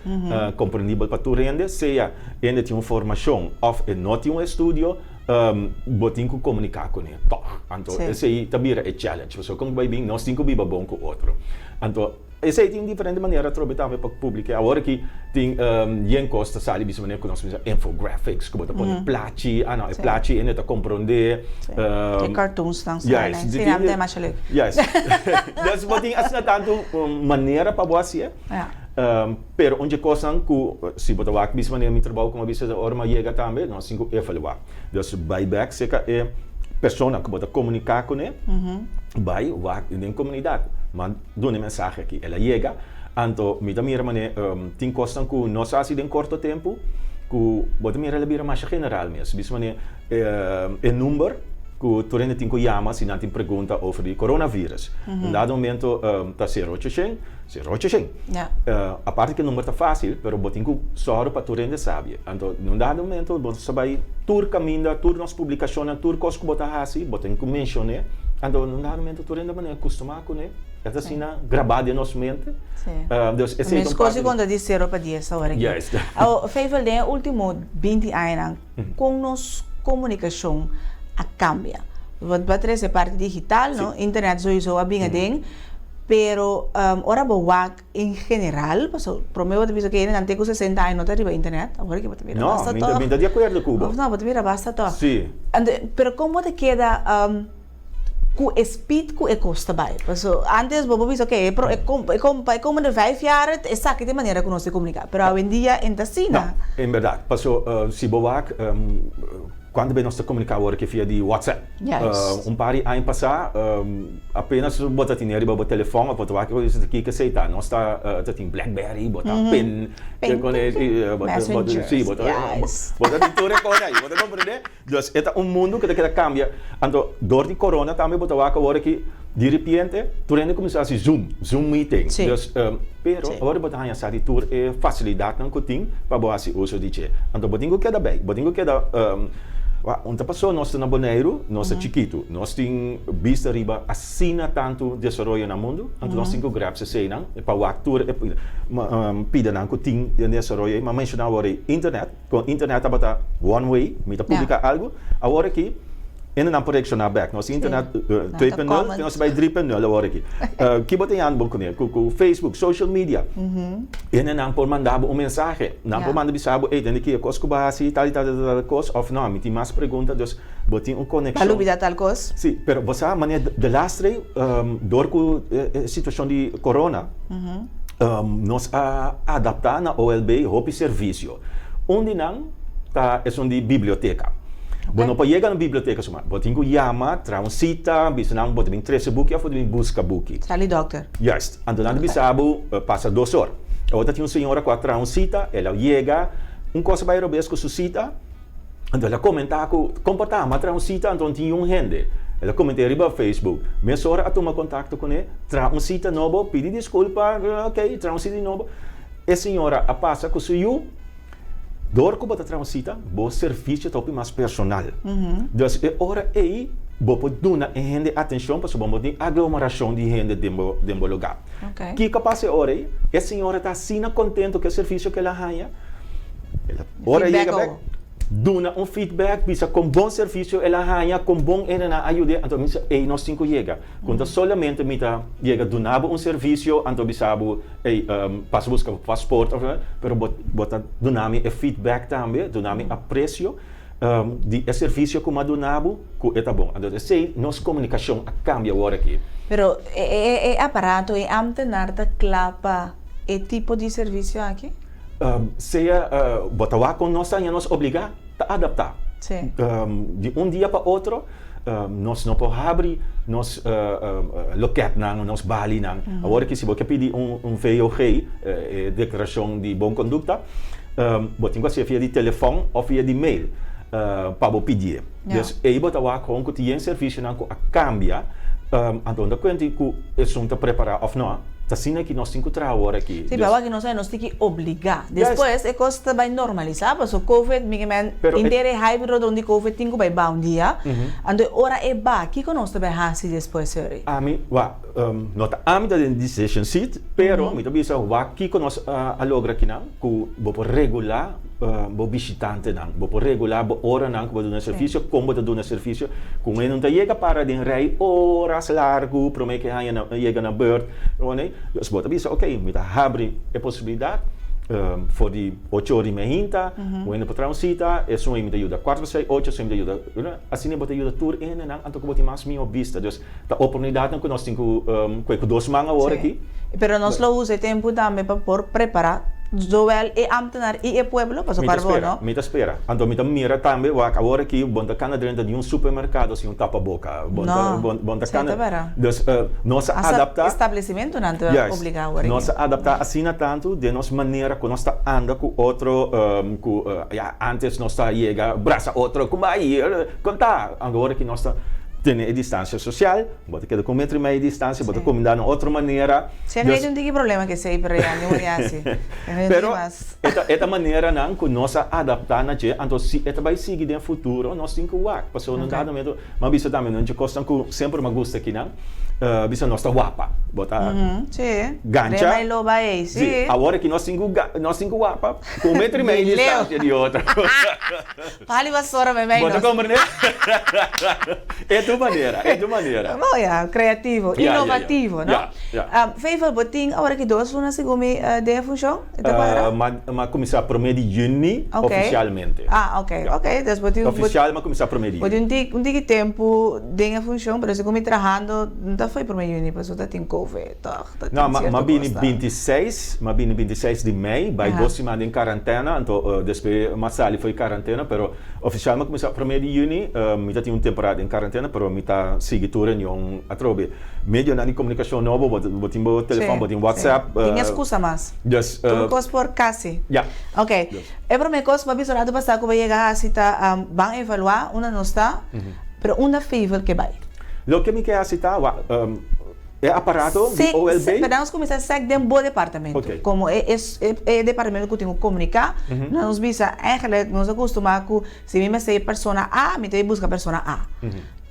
komprendibel pa tur hende, sea hende tin un formashon òf e no tin un estudio, bo tin ku komuniká kuné tòg. Anto esei ta bira e challenge, pasobra kon ku bai bin nos tin ku biba bon ku otro. Anto esei tin diferente manera atrobe tambe pa publiká. Awor aki tin yen kos ta sali bisa manera ku nos bisa infographics ku bo ta pone plachi, ah no e plachi hende ta komprondé. E cartoons nan sali, si nan ta masha leuk. Yes. Dus bo tin asina tantu manera pa bo hasié. Pero un dje kosnan ku si bo ta wak bisa manera mi trabou komo a bisa ora mi a yega tambe nos tin ku evaluá. Dus bai bèk serka e persona ku bo ta komuniká kuné, bai wak den komunidat. M'a duna e mensahe aki, el a yega, anto mi ta mira manera tin kosnan ku nos a hasi den korto tempu ku bo ta mira el a bira masha general mes. Bisa manera e number. ku tur hende tin ku yama si nan tin pregunta over di coronavirus. Un dado momento ta sero ocho shen, sero ocho shen. Aparte ku e number ta fásil, pero bo tin ku sòru pa tur hende sabi. Anto un dado momento bo sa bai tur kaminda, tur nos publikashonnan, tur kos ku bo ta hasi, bo tin ku menshon'é. Anto un dado momento tur hende manera kustumá kuné. E ta asina grabá den nos mente. Dus esei ta un Meskos parti di konta di sero pa dies awor aki. Juist. Awor, Feivel, den e último binti añanan, kon nos komunikashon a kambia? Bo a trese e parti digital, no? Internet sowiso a bin aden, pero ora bo wak en general, pasobra promé bo ta bisa ku hendenan te ku sesenta aña no ta riba internet, awor aki bo ta mira basta No, tòg. mi ta di akuerdo ku bo. Of no, bo ta mira basta tòg. Sí. Anto, pero kon bo ta keda ku e speed ku e kos ta bai. Paso antes bo por bisa ok e pro e kom e kom pa e komende vijf jaar esaki ta e manera ku nos ta komuniká pero awendia e no ta asina. No, en bèrdat. Paso si bo wak kuantu bes nos ta komuniká awor ke via di WhatsApp. Juist. Un par di aña pasá apenas bo ta tene riba bo telefòn òf bo ta wak kiko esei ta. Nos ta ta tin blackberry, bo ta pin Pin Messenger. Si, bo ta Juist. bo ta tin tur e kos ei. Bo ta komprendé? Dus e ta un mundu ku ta keda kambia. Anto dor di corona tambe bo ta wak awor aki di ripiente tur hende kuminsá hasi zoom, zoom meeting. Sí. Dus pero Sí. awor bo ta haña sa di tur e fasilidatnan ku tin pa bo hasi uso di dje. Anto bo tin ku keda bei, bo tin ku keda wak un ta pasó nos ta na Boneiru, nos ta chikitu, nos tin bista riba asina tantu desaroyo na mundu, anto nos tin ku grab eseinan pa wak tur e pidanan ku tin den desaroyo ei. Mi a menshoná awor ei internet. Kon internet tabata one way, mi ta publica algo, awor aki hende nan por reacciona bek. Nos internet 2.0, te nos bai 3.0 awor aki. Ki bo ta yanda bo kuné? Ku Facebook, social media, hende nan por manda bo un mensahe, nan por manda bisa bo, ey tende ki e kos ku bo a hasi tal i tal i tal kos, òf no, mi tin mas pregunta, dus bo tin un konekshon. Bo a lubida tal kos? Si, pero bo sa manera de lastre dor ku e situashon di corona, nos a adapta na OLB hopi servisio. Un di nan ta esun di biblioteka. Bo no por yega na biblioteka suma. Bo tin ku yama, traha un sita, bisa nan bo ta bin trese buki òf bo ta bin buska buki. Sali dòkter. Juist. Anto nan ta bisa bo pasa dos or. Awor ta tin un señora ku a traha un sita, el a yega, un kos a bai robes ku su sita, anto el a komentá ku kon por ta, mi a traha un sita anto no tin niun hende. El a koment'é riba Facebook. Mesora a tuma kontakto kuné, traha un sita nobo, pidi diskulpa, ok, traha un sita di nobo. E señora a pasa cu su yu. Door cu bo ta traha un cita, bo servicio ta hopi mas personal. Dus e ora ey bo por duna e hende atencion pasobra bo no tin aglomeracion di hende den bo den bo lugar. Kico a pasa e ora ey? E señora ta asina contento cu e servicio cu el a haya, el a ora e yega bek, duna un feedback, bisa con bon servicio el a haya, con bon hendenan a yud'e. Anto mi bisa, ey nos tin cu yega. Cu no ta solamente mi ta yega duna bo un servicio, anto bisa bo, Ey, pasa buska bo paspoort of pero bo bo ta duna mi e feedback tambe, duna mi aprecio di e servicio ku mi a duna bo ku e ta bon. Anto esei nos komunikashon a kambia awor aki. Pero e e e aparato, e ambtenaar ta kla pa e tipo di servicio aki? Sea bo ta wak kon nos ta haña nos obligá ta adaptá. Sí. Di un dia pa otro Nos no por habri nos loketnan, nos balinan. Awor ki si bo ke pidi un VOG, e deklarashon di bon kondukta, bo tin ku hasié via di telefòn òf via di mail pa bo pidié. Dus ei bo ta wak kon ku tin yen servisionan ku a kambia, anto no ta kuenti ku esun ta prepará òf no. Ta asina ki nos tin ku traha awor aki. Sí, pero awor ki nos nos tin ki obligá. Despues e kos ta bai normalisá, pasobra covid, mi ke men henter e hype rondom di covid tin ku bai ba un dia. Anto e ora e ba, kiko nos ta bai hasi despues, Suri? Ami, wak, no ta ami ta den decision seat, pero mi ta bisa wak kiko nos a logra akinan, ku bo por regulá bo bishitantenan, bo por regulá bo oranan ku bo duna servisio, kon bo ta duna servisio, ku un hende no ta yega para den rei oras largu promé ku e haña na yega na bèrt, dus bo ta bisa ok mi ta habri e posibilidat for di ocho ora di mainta, un hende por traha un sita, esun ei mi ta yuda kuart pa seis, ocho esun mi ta yuda, asina bo ta yuda tur e hendenan anto ku bo tin mas mihó bista, dus ta oportunidatnan ku nos tin ku kue ku dos man awor aki. Pero nos lo usa e tempu tambe pa por prepará. Zowel e ambtenaar i e pueblo, paso Mi ta parbo spera, no. mi ta spera. Anto mi ta mira tambe wak awor aki bon ta kana drenta di un supermerkado sin un tapaboka. Bon ta No, bon bon ta esei ta kana. bera. Dus nos a Hasta adapta. establecimentonan ta Juist. obliga awor aki. Nos a adapta asina tantu den nos manera ku nos ta anda ku otro ku ya antes nos ta yega brasa otro kumbai kon ta. Anto awor aki nos ta tene e distansia sosial. Bo ta keda ku un metro i mei di distansia, bo ta kuminda na otro manera. Si no tin tiki problema ku esei, pero ya mi hasi. Pero e ta maneranan ku nos a adaptá na dje, anto si e ta bai sigui den futuro nos tin ku wak. Pasobra un dado momento, mi a bisa tambe un dje kosnan ku semper mi a gusta kinan, bisa nos ta wapa, bo ta gancha. Si, awor aki nos tin ku nos tin ku wapa ku un metro i mei di distansia di otro. Pali basora me mei Bo ta nos. comprende? E tu manera, e tu manera. Bo ya, creativo, Ya, ya, ya. innovativo, no? Ya, ya. Feifel, bo tin awor aki dos luna segun mi den e funcion? E ta cuadra? Ma, m'a cuminsa prome di juni Ok. oficialmente. Ah, ok, ok. Dus bo tin, bo, Oficial m'a cuminsa prome di bo juni. tin un tiki, un tiki tempu den e funcion, pero segun mi trahando no ta foi prome juni pasobra ta tin covid, toch? Ta No, tin ma, cierto m'a bini cos ta. bintiseis, m'a bini bintiseis di mei, bai Aha. dos siman den karantena, anto despues m'a sali for di karantena, pero ofisial m'a kuminsá promé di yüni, mi ta tin un temporada den karantena, pero mi ta sigui tur reunion atrobe. Medionan di komunikashon nobo, bo bo tin bo telefòn, Sí, bo tin sí. WhatsApp, Tin excusa mas. dus, Tur kos por kasi. ya. Ok. Dus. E promé kos ku bo a bisa rato pasá ku bo yega hasi ta ban evaluá unda nos ta, pero unda Favel ke bai. Loke mi ke hasi ta, wa, E aparato di Sec, OLB. sec, nos kuminsá sec den bo departamento. Ok. Komo e e e departamento ku tin ku komuniká, nos bisa eigenlijk nos a kustumá ku si mi mester e persona A, mi ta bai buska persona A.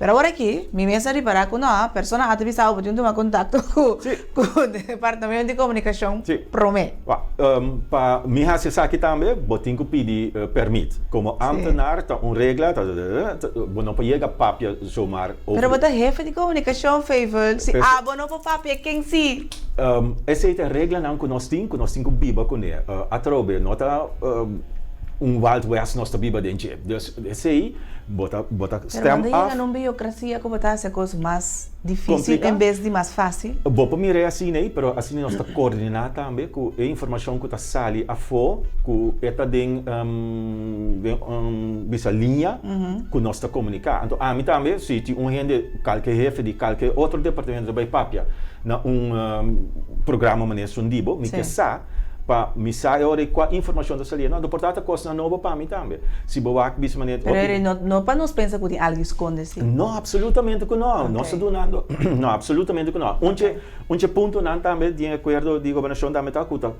Pero awor aki mi mes a ripará ku no, persona A ta bisa bo tin ku tuma kontakto ku ku departamento di komunikashon promé. Wak, pa mi hasi esaki tambe bo tin ku pidi pèrmit. Komo ámtenar ta un regla, ta bo no por yega papia zomaar over. Pero bo ta hefe di komunikashon, Favel. Si abo no por papia, ken si? Esei ta reglanan ku nos tin, ku nos tin ku biba kuné. Atrobe, no ta un Wild West nos ta biba den dje. Dus esei bo ta bo ta Pero stem bo ta af. yega na un biokrasia ku bo ta hasi e kos mas difísil Kompliká. en bes di mas fásil. Bo por mira e asina ei, pero asina nos ta koordiná tambe ku e informashon ku ta sali afó, ku e ta den den un bisa liña ku nos ta komuniká. Anto ami tambe, si tin un hende, kalke hefe di kalke otro departamento ta bai papia na un programa manera esun di bo, mi ke sa pa mi sa e ora ei kua informashon ta saliendo. Anto por ta ta kosnan nobo pa mi tambe. Si bo wak bisa manera Pero eri no no pa nos pensa ku tin algu skonde si. No, absolutamente ku no. Nos ta dunando, no, absolutamente ku no. Un dje Un dje puntonan tambe di e akuerdo di gobernashon tambe ta ku ta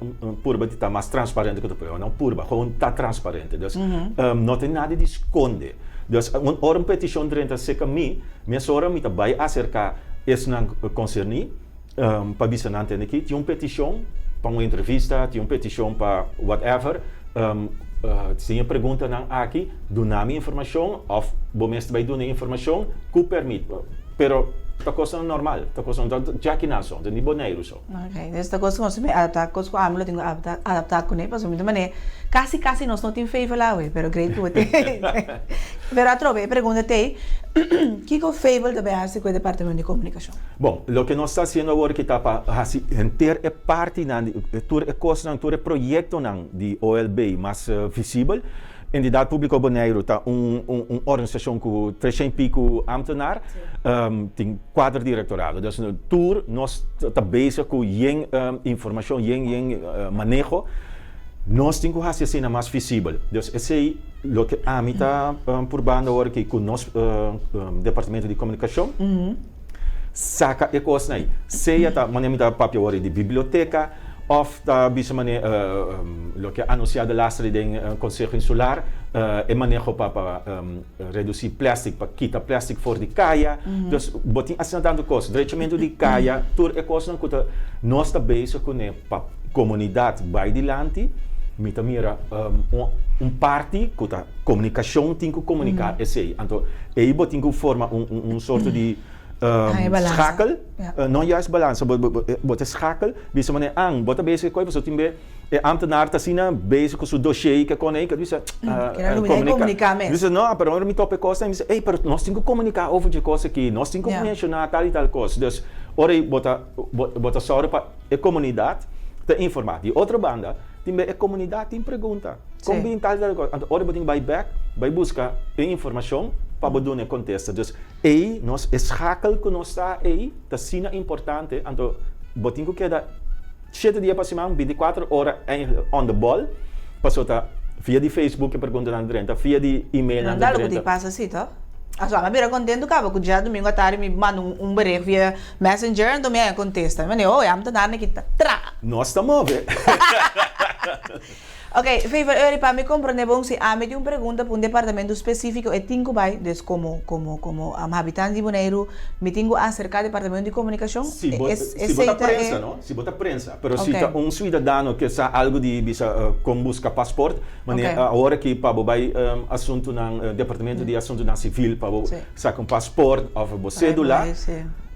purba di ta mas transparente ku ta por. No purba, gewoon ta transparente. Dus no tin nada di skonde. Dus ora un petishon drenta serka mi, mesora mi ta bai aserka esnan konserní pa bisa nan tende aki tin un petishon pa un entrevista, tin un petishon pa whatever, tin e preguntanan aki, duna mi informashon òf bo mes ta bai duna e informashon ku pèrmit. Pero ta kosnan normal, ta kosnan ta djaki nan so, ta di Boneiru so. Ok, dus ta kos ku nos tin adaptá, kos ku ami lo tin ku adaptá kuné, pasobra mi ta manera kasi kasi nos no tin Fable awe, pero great ku bo tin. Pero atrobe e pregunta t'ei, kiko Fable ta bai hasi ku e departamento di komunikashon? Bon, loke nos ta hasiendo awor ki ta pa hasi henter e partinan di tur e kosnan, tur e proyektonan di OLB mas visibel. Entidat Públiko Boneiru ta un un organisashon ku treshen i piku ámtenar, tin kuater direktorado. Dus tur nos ta bezig ku yen informashon, yen yen maneho. Nos tin ku hasi asina mas visibel. Dus esei loke ami ta purbando awor aki ku nos departamento di komunikashon, saka e kosnan ei. Sea ta manera mi ta papia awor di biblioteka òf ta bisa manera loke a anunsiá de laster den Konseho Insular, e maneho pa pa redusí plèstik, pa kita plèstik for di kaya. Dus bo tin asina tantu kos, drechamentu di kaya, tur e kosnan ku ta nos ta bezig kuné pa komunidat bai dilanti. Mi ta mira un parti ku ta komunikashon tin ku komuniká esei. Anto ei bo tin ku forma un sorto di schakel, no juist balansa, bo ta schakel, bisa manera an bo ta bezig ku e pasobra tin be e ambtenaar ta asina bezig ku su dossier ke kon ei ke bisa komuniká. Bisa no, pero ora mi topa e kos mi bisa ey pero nos tin ku komuniká over dje kos aki, nos tin ku menshoná tal i tal kos. Dus ora ei bo ta bo ta sòru pa e komunidat ta informá. Di otro banda. Tin be e komunidat tin pregunta. Kon bin tal tal kos. Anto ora bo tin bai bèk, bai buska e informashon pa bo duna e kontesta. Dus ei nos, e schakel ku nos ta ei ta asina importante. Anto bo tin ku keda shete dia pa siman, bintikuater ora eigenlijk on the ball, pasobra ta via di Facebook e preguntanan ta drenta, via di emailnan ta Pero no ta loke drenta. tin pasa si toh? Aso ami a bira kontentu kaba ku djadumingu atardi mi manda un bericht via Messenger anto mi a kontesta. Mi manda, oh, e ambtenaar aki ta traha. Nos ta move. Ok, Favor Eury, pa mi komprende bon, si ami tin un pregunta pa un departamento spesífiko e tin ku bai, dus komo komo komo habitante di Boneiru mi tin ku aserká departamento di komunikashon? Si bo si bo ta prensa no, si bo ta prensa, pero si ta un suidadano ke sa algu di bisa kon buska pasport, manera awor aki pa bo bai asuntunan departamento di asuntunan sivil pa bo saka un pasport òf bo sédula,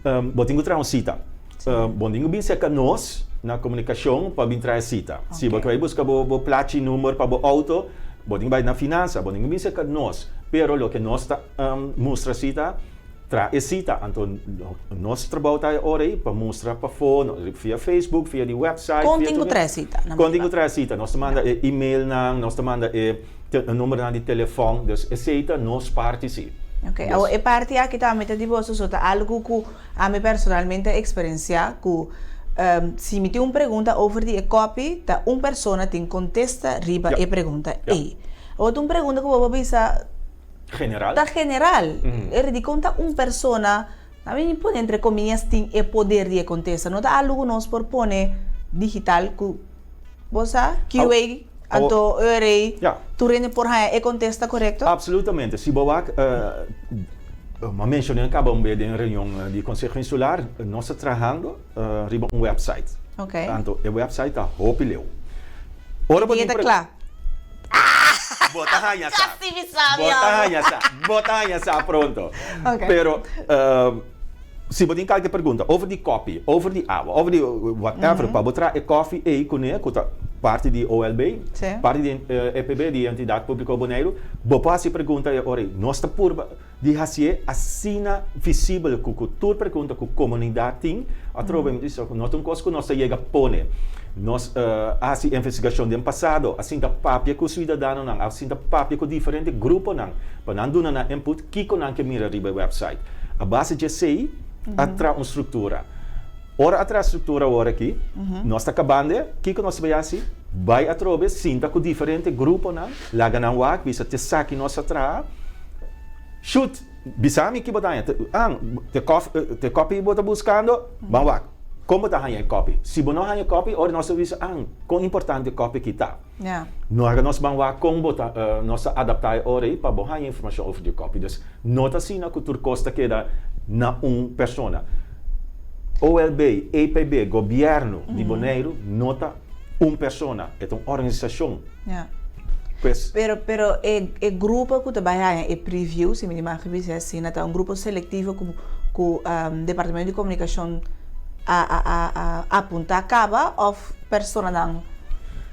bo tin ku traha un sita. Bo tin ku bin serka nos na komunikashon pa bin traha e sita. Si bo ke bai buska bo bo plachi number pa bo outo, bo tin ku bai na finansa, bo tin ku bin serka nos. Pero loke nos ta mustra si ta traha e sita. Anto nos trabou ta e ora ei pa mustra pafó, via Facebook, via di website. Kon tin ku traha e sita? Kon tin ku traha e sita? Nos ta manda e emailnan, nos ta manda e numbernan di telefòn. Dus esei ta nos parti si. Oke, awor e parti aki tambe ta di boso, so ta algu ku Ami personalmente a experencia cu si mi tin un pregunta over di e copy ta un persona tin contesta riba e pregunta ey. Awor ta un pregunta cu bo por bisa General. ta general. E dicon ta un persona, ami mi pone entre comillas, tin e poder di e contesta. No ta algo cu nos por pone digital cu bo sa QA anto ERA tur hende por haya e contesta corecto? Absolutamente. Si bo wak M'a menshoné kaba un be den reunion di Konseho Insular, nos ta trahando riba un website. Anto e website ta hopi leu. Ora bo tin pre. Kla. Bo ta haña sa. Bo ta haña sa. Bo ta haña sa pronto. Pero si bo tin kalke pregunta over di kopi, over di awa, over di whatever, pa bo traha e kofi ei kuné ku ta parti di OLB, parti di EPB, di Entidat Públiko Boneiru, bo por hasi pregunta e ora ei. Nos ta purba di hasié asina visibel ku ku tur pregunta ku komunidat tin, atrobe mi ta bisa ku no ta un kos ku nos ta yega pone. Nos a hasi investigashon den pasado, a sinta papia ku suidadanonan, a sinta papia ku diferente gruponan pa nan duna nan input kiko nan ke mira riba e website. A base di esei a traha un struktura. Ora a traha struktura awor aki, nos ta kabando, kiko nos ta bai hasi? Bai atrobe sinta ku diferente gruponan, laga nan wak, bisa te esaki nos a traha. Shoot! Bisa mi ki bo ta haña. An, te kof, te kopi bo ta buskando? Ban wak. Kon bo ta haña e kopi? Si bo no haña e kopi, ora nos ta bisa, an, kon importante e kopi aki ta. No haga nos ban wak kon bo ta, nos ta adaptá e ora ei pa bo haña informashon over di e kopi. Dus, no ta asina ku tur kos ta keda na un persona. OLB, EPB, gobièrnu di Boneiru no ta un persona, e ta un organisashon. Pues. Pero, pero e, e grupo ku ta bai haña e preview, si mi di mag bisa asina, ta un grupo selektivo ku, ku Departamento di Komunikashon a, a, a, a apuntá kaba òf personanan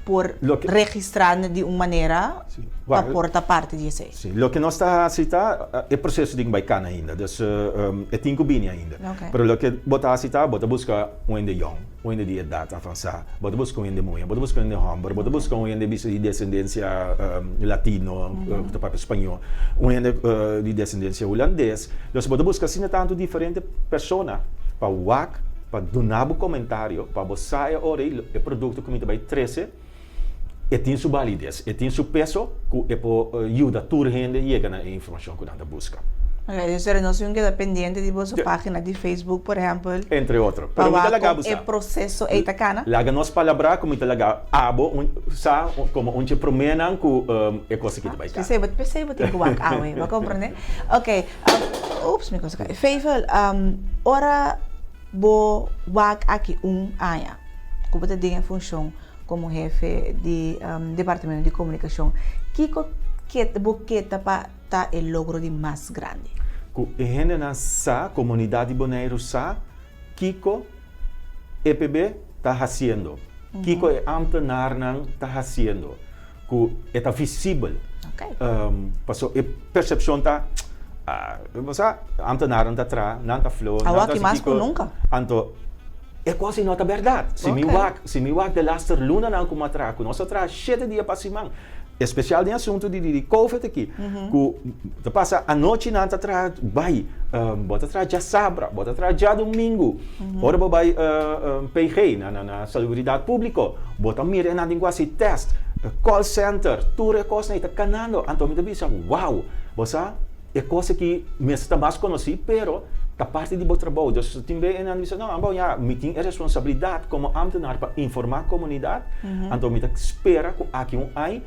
por registrá di un manera pa por ta parti di esei? Sí, loke nos ta hasi ta, e proseso tin ku bai kana ainda, dus e tin ku bini ainda. Pero loke bo ta hasi ta, bo ta buska un hende yòn, un hende di edat avansá, bo ta buska un hende muhé, bo ta buska un hende hòmber, bo ta buska un hende bisa di desendensia latino, ku ta papia spañó, un hende di desendensia hulandes. Dus bo ta buska asina tantu diferente persona pa wak, pa duna bo komentario, pa bo sa e ora ei e produkto ku mi ta bai trese e tin su balides, e tin su peso ku e por yuda tur hende yega na e informashon ku nan ta buska. Ok, dus ora nos tin keda pendiente di boso pagina di Facebook, por ehempel. Entre otro. Pa Pero mi ta wak laga kon bo e sa. proseso ei ta kana. Laga nos palabrá ku mi ta laga abo un sa komo un dje proménan ku e kos aki ta bai kana. P'esei bo, p'esei bo tin ku wak awe, bo a komprendé? Ok, ups mi kos a kai. Feifel, ora bo wak aki un aña ku bo ta den e funshon komo hefe di departamento di komunikashon, kiko ke bo ke ta pa ta e logro di mas grandi? Ku e hendenan sa, komunidat di Boneiru sa kiko EPB ta hasiendo, kiko e ámtenarnan ta hasiendo, ku e ta visibel. Paso e persepshon ta, bo sa, ámtenarnan ta traha, nan ta flow, nan ta Awor aki hasi mas ku kiko, nunka. anto. E kos ei no ta bèrdat. Si mi wak, si mi wak de laster lunanan ku mi a traha, ku nos a traha shete dia pa siman, espesial den asuntu di di covid aki, ku ta pasa anochi nan ta traha bai, bo ta traha djasabra, bo ta traha djadumingu, ora bo bai PG, na na Salubridat Públiko, bo ta mira e nan tin ku hasi tèst, call center, tur e kosnan ei ta kanando. Anto mi ta bisa, wow, bo sa. E kos aki mester ta mas konosí, pero ta parti di bo trabou. Dus tin be nan bisa, no, bon ya, mi tin e responsabilidat komo ámtenar pa informá komunidat, anto mi ta spera ku aki un ai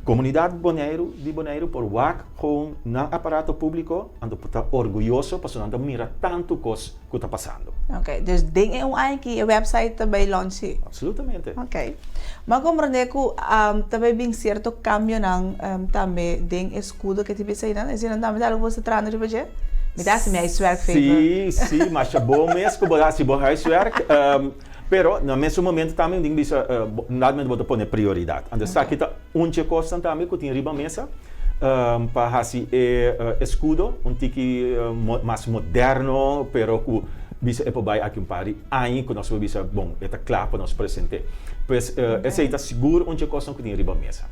komunidat Boneiru di Boneiru por wak kon nan aparato públiko, anto por ta orguyoso pasobra nan ta mira tantu kos ku ta pasando. Ok, dus den e un aña aki e website ta bay launch si? Absolutamente. Ok. M'a comprende ku ta bay bin cierto cambionan tambe den e escudo ke tin eseinan, eseinan tambe ta algo ku bo sta trahando riba dje? Mi ta hasi mi huiswerk favor. Si, si, masha bon mes ku bo ta hasi bo huiswerk, pero na mesun momento tambe mi tin bisa, naturalmente bo ta pone prioridad. Anto esaki ta Un dje kosnan tambe ku tin riba mesa pa hasi e eskudo un tiki mas moderno pero ku bisa e por bai aki un par di aña ku nos por bisa bon e ta kla pa nos present'é. Pues esei ta sigur un dje kosnan ku tin riba mesa.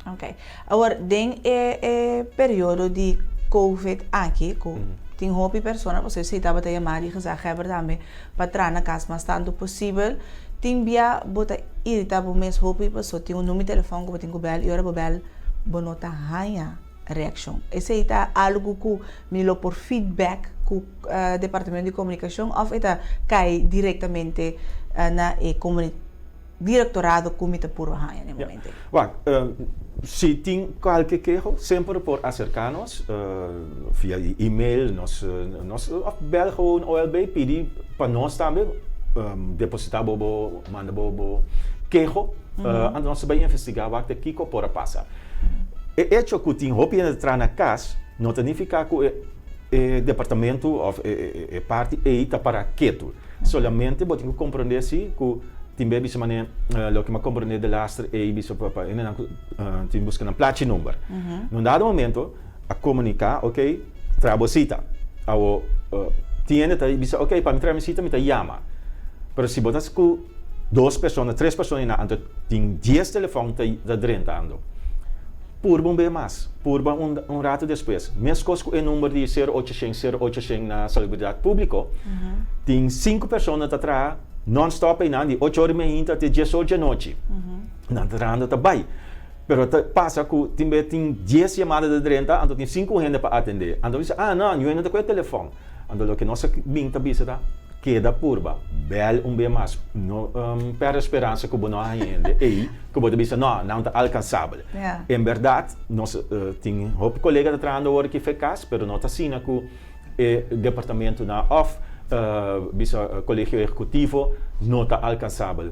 Ok. Awor den e e periodo di covid aki ku tin hopi persona pasobra esei tabata yamá di gezaghebber tambe pa traha na kas mas tantu posibel tin bia bo ta Irita bo mes hopi paso tin un number di telefon ku bo tin ku bel i ora bo bel bo no ta haña reakshon. Esei ta algu ku mi lo por feedback ku departamento di komunikashon òf e ta kai direktamente na e direktorado ku mi ta puru haña na e momento ei? Wak, si tin kualke keho semper por aserká nos via di email nos nos òf bel gewoon OLB pidi pa nos tambe depositá bo bo Manda bo bo keho, anto nos ta bai investigá wak ta kiko por a pasa. E echo ku tin hopi hende ta traha na kas no ta nifiká ku e e departamento òf e e parti ei ta pará ketu. Solamente bo tin ku komprondé si ku tin be bisa manera loke mi a komprondé delaster ei bisa pa pa hendenan ku tin buska nan plachi number. Na un dado momento a komuniká oke traha bo sita. Awo tin hende ta bisa oke pa mi traha mi sita mi ta yama. Pero si bo ta ku dos persona, tres persona einan anto tin dies telefòn ta ta drentando. Purba un be mas, purba un un rato despues. Meskos ku e number di sero ocho shen sero ocho shen na Salubridat Públiko, tin sinku persona ta traha nònstòp einan di ocho ora di mainta te dies ora djanochi. Nan ta trahando ta bai. Pero ta pasa ku tin be tin dies yamada ta drenta anto tin sinku hende pa atendé. Anto bisa, ah no, niun hende ta ku e telefòn. Anto loke nos a bin ta bisa ta, keda purba, bèl un be mas, no pèrdè speransa ku bo no a haña hende ei ku bo ta bisa, no, nan ta alkansabel. En bèrdat, nos tin hopi kolega ta trahando awor aki fekas, pero no ta asina ku e departamentonan òf bisa kolegio ehekutivo no ta alkansabel.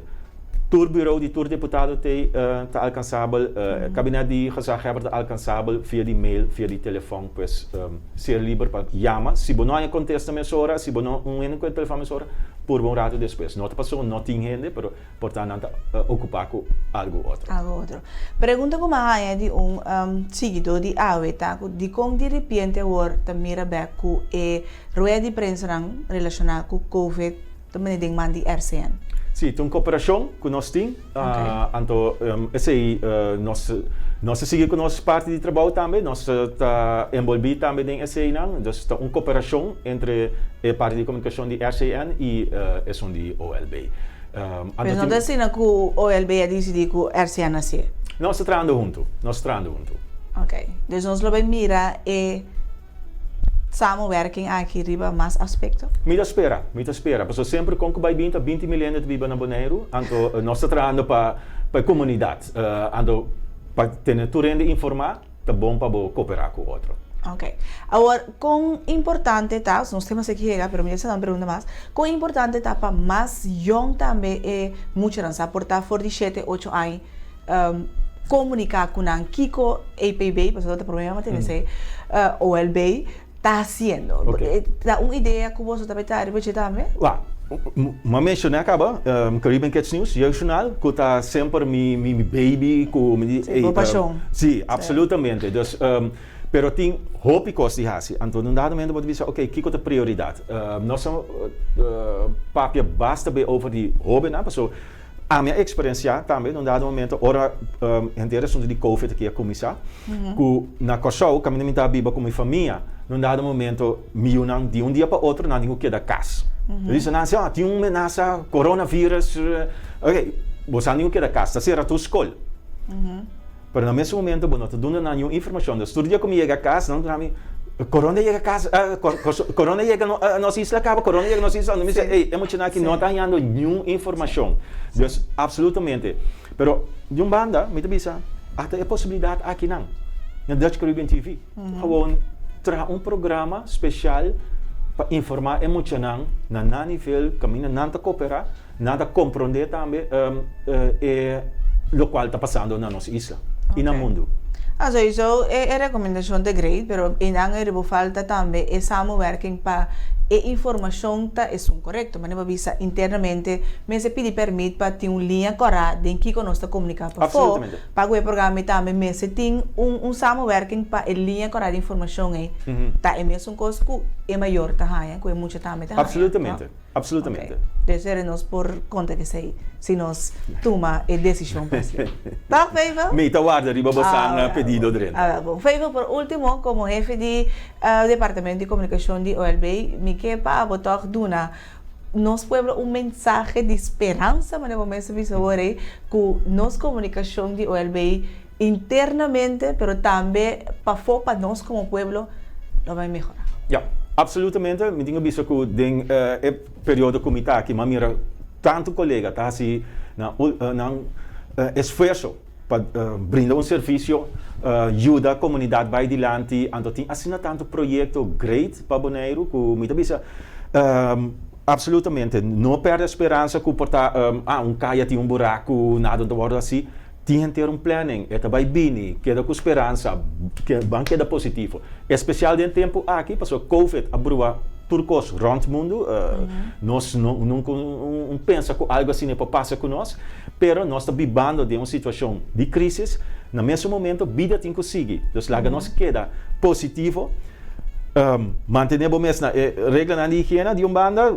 Tur bureau di tur deputado t'ei ta alkansabel, kabinet di gezaghebber ta alkansabel via di mail, via di telefòn, pues ser liber pa yama. Si bo no haña kontesta mesora, si bo no un hende ku e telefòn mesora, purba un ratu despues. No ta pasobra no tin hende, pero por ta nan ta okupá ku algu otro. Algu otro. Pregunta ku mi a haña di un siguidó di awe ta ku dikon diripiente awor ta mira bèk ku e rueda di prensanan relashoná ku covid ta bini den man di RCN? Sí, ta un koperashon ku nos tin. Anto esei nos nos ta sigui ku nos parti di trabou tambe, nos ta enbolbí tambe den eseinan. Dus ta un koperashon entre e parti di komunikashon di RCN i esun di OLB. Pero no ta asina ku OLB a disidí ku RCN a hasié? Nos ta trahando huntu, nos ta trahando huntu. Ok, dus nos lo bai mira e samenwerking aki riba mas aspekto? Mi ta spera, mi ta spera, pasobra semper kon ku bai bin ta binti mil hende ta biba na Boneiru, anto nos ta trahando pa pa e komunidat, anto pa tene tur hende informá ta bon pa bo koperá ku otro. Ok. Awor, kon importante ta, nos tema esaki yega, pero mi ta hasi un pregunta mas, kon importante ta pa mas yòn tambe e muchanan sa por ta for di shete, ocho aña komuniká ku nan kiko APB, pasobra ta promé mama tene esei, OLB ta hasiendo. Ta un idea ku boso ta bay traha riba dje tambe? Wak, mi a menshoná kaba Caribbean Kids News, jeugdjournaal, ku ta semper mi mi baby ku mi di. Bo pashon. Sí, absolutamente. Dus. Pero tin hopi kos di hasi. Anto na un dado momento bo ta bisa, ok, kiko ta prioridat? Nos a papia basta be over di hobennan, paso ami a eksperensiá tambe na un dado momento ora henter e asuntu di covid aki a kuminsá, ku na Kòrsou kaminda mi ta biba ku mi famia, na un dado momento mi yunan di un dia pa otro nan tin ku keda kas. Nan bisa nan si, oh tin un menasa, coronavirus, ok, bo sa tin ku keda kas, ta sera tur skol. Pero na mesun momento bo no ta duna nan niun informashon. Dus tur dia ku mi yega kas, nan ta mi, Corona yega kas, corona yega nos isla kaba, corona yega nos isla. Mi bisa, ey, e muchanan aki no ta hañando niun informashon. Dus absolutamente. Pero di un banda mi ta bisa, ata e posibilidat akinan na Dutch Caribbean TV. Gewoon traha un programa speshal pa informá e muchanan na nan nivel, kaminda nan ta koperá. Nan ta komprondé tambe e lokual ta pasando na nos isla i na mundu. Ah, souiso e e rekomendashon ta great, pero einan e riba falta tambe e samenwerking pa e informashon ta esun korekto. Manera bo bisa internamente mester pidi pèrmit pa tin un liña kòrá den kiko nos ta komuniká pafó, pa ku e programa ei tambe mester tin un un samenwerking pa e liña kòrá di informashon ei ta e mesun kos ku e mayor ta haña, ku e mucha tambe ta haña. Absolutamente. Absolutamente. Ok. Dus ere nos por konta kesei si nos tuma e desishon pa hasié. Tòg, Feivel? Mi ta warda riba bosan pedido drenta. Awel bon. Feivel, por último, komo hefe di Departamento di Komunikashon di OLB, mi ke pa bo tòg duna nos pueblo un mensahe di speransa, manera bo mes a bisa awor ei, ku nos komunikashon di OLB internamente, pero tambe pafó pa nos komo pueblo lo bai mehorá. Ya, absolutamente. Mi tin ku bisa ku den e periodo ku mi ta aki, mi a mira tantu kolega ta hasi nan esfuerso pa brinda un servisio, yuda komunidat bai dilanti. Anto tin asina tantu proyekto great pa Boneiru ku mi ta bisa absolutamente no pèrdè speransa ku por ta un kaya tin un buraku, nada no ta wòrdu hasi. Tin henter un planning, e ta bai bini, keda ku speransa, ban keda positivo. Espesial den tempu aki, pasobra covid a brua tur kos rònt mundu, nos no nunka un pensa ku algu asina por pasa ku nos, pero nos ta bibando den un situashon di krisis, na mesun momento bida tin ku sigui, dus laga nos keda positivo. Mantené bo mes na e reglanan di higiena di un banda,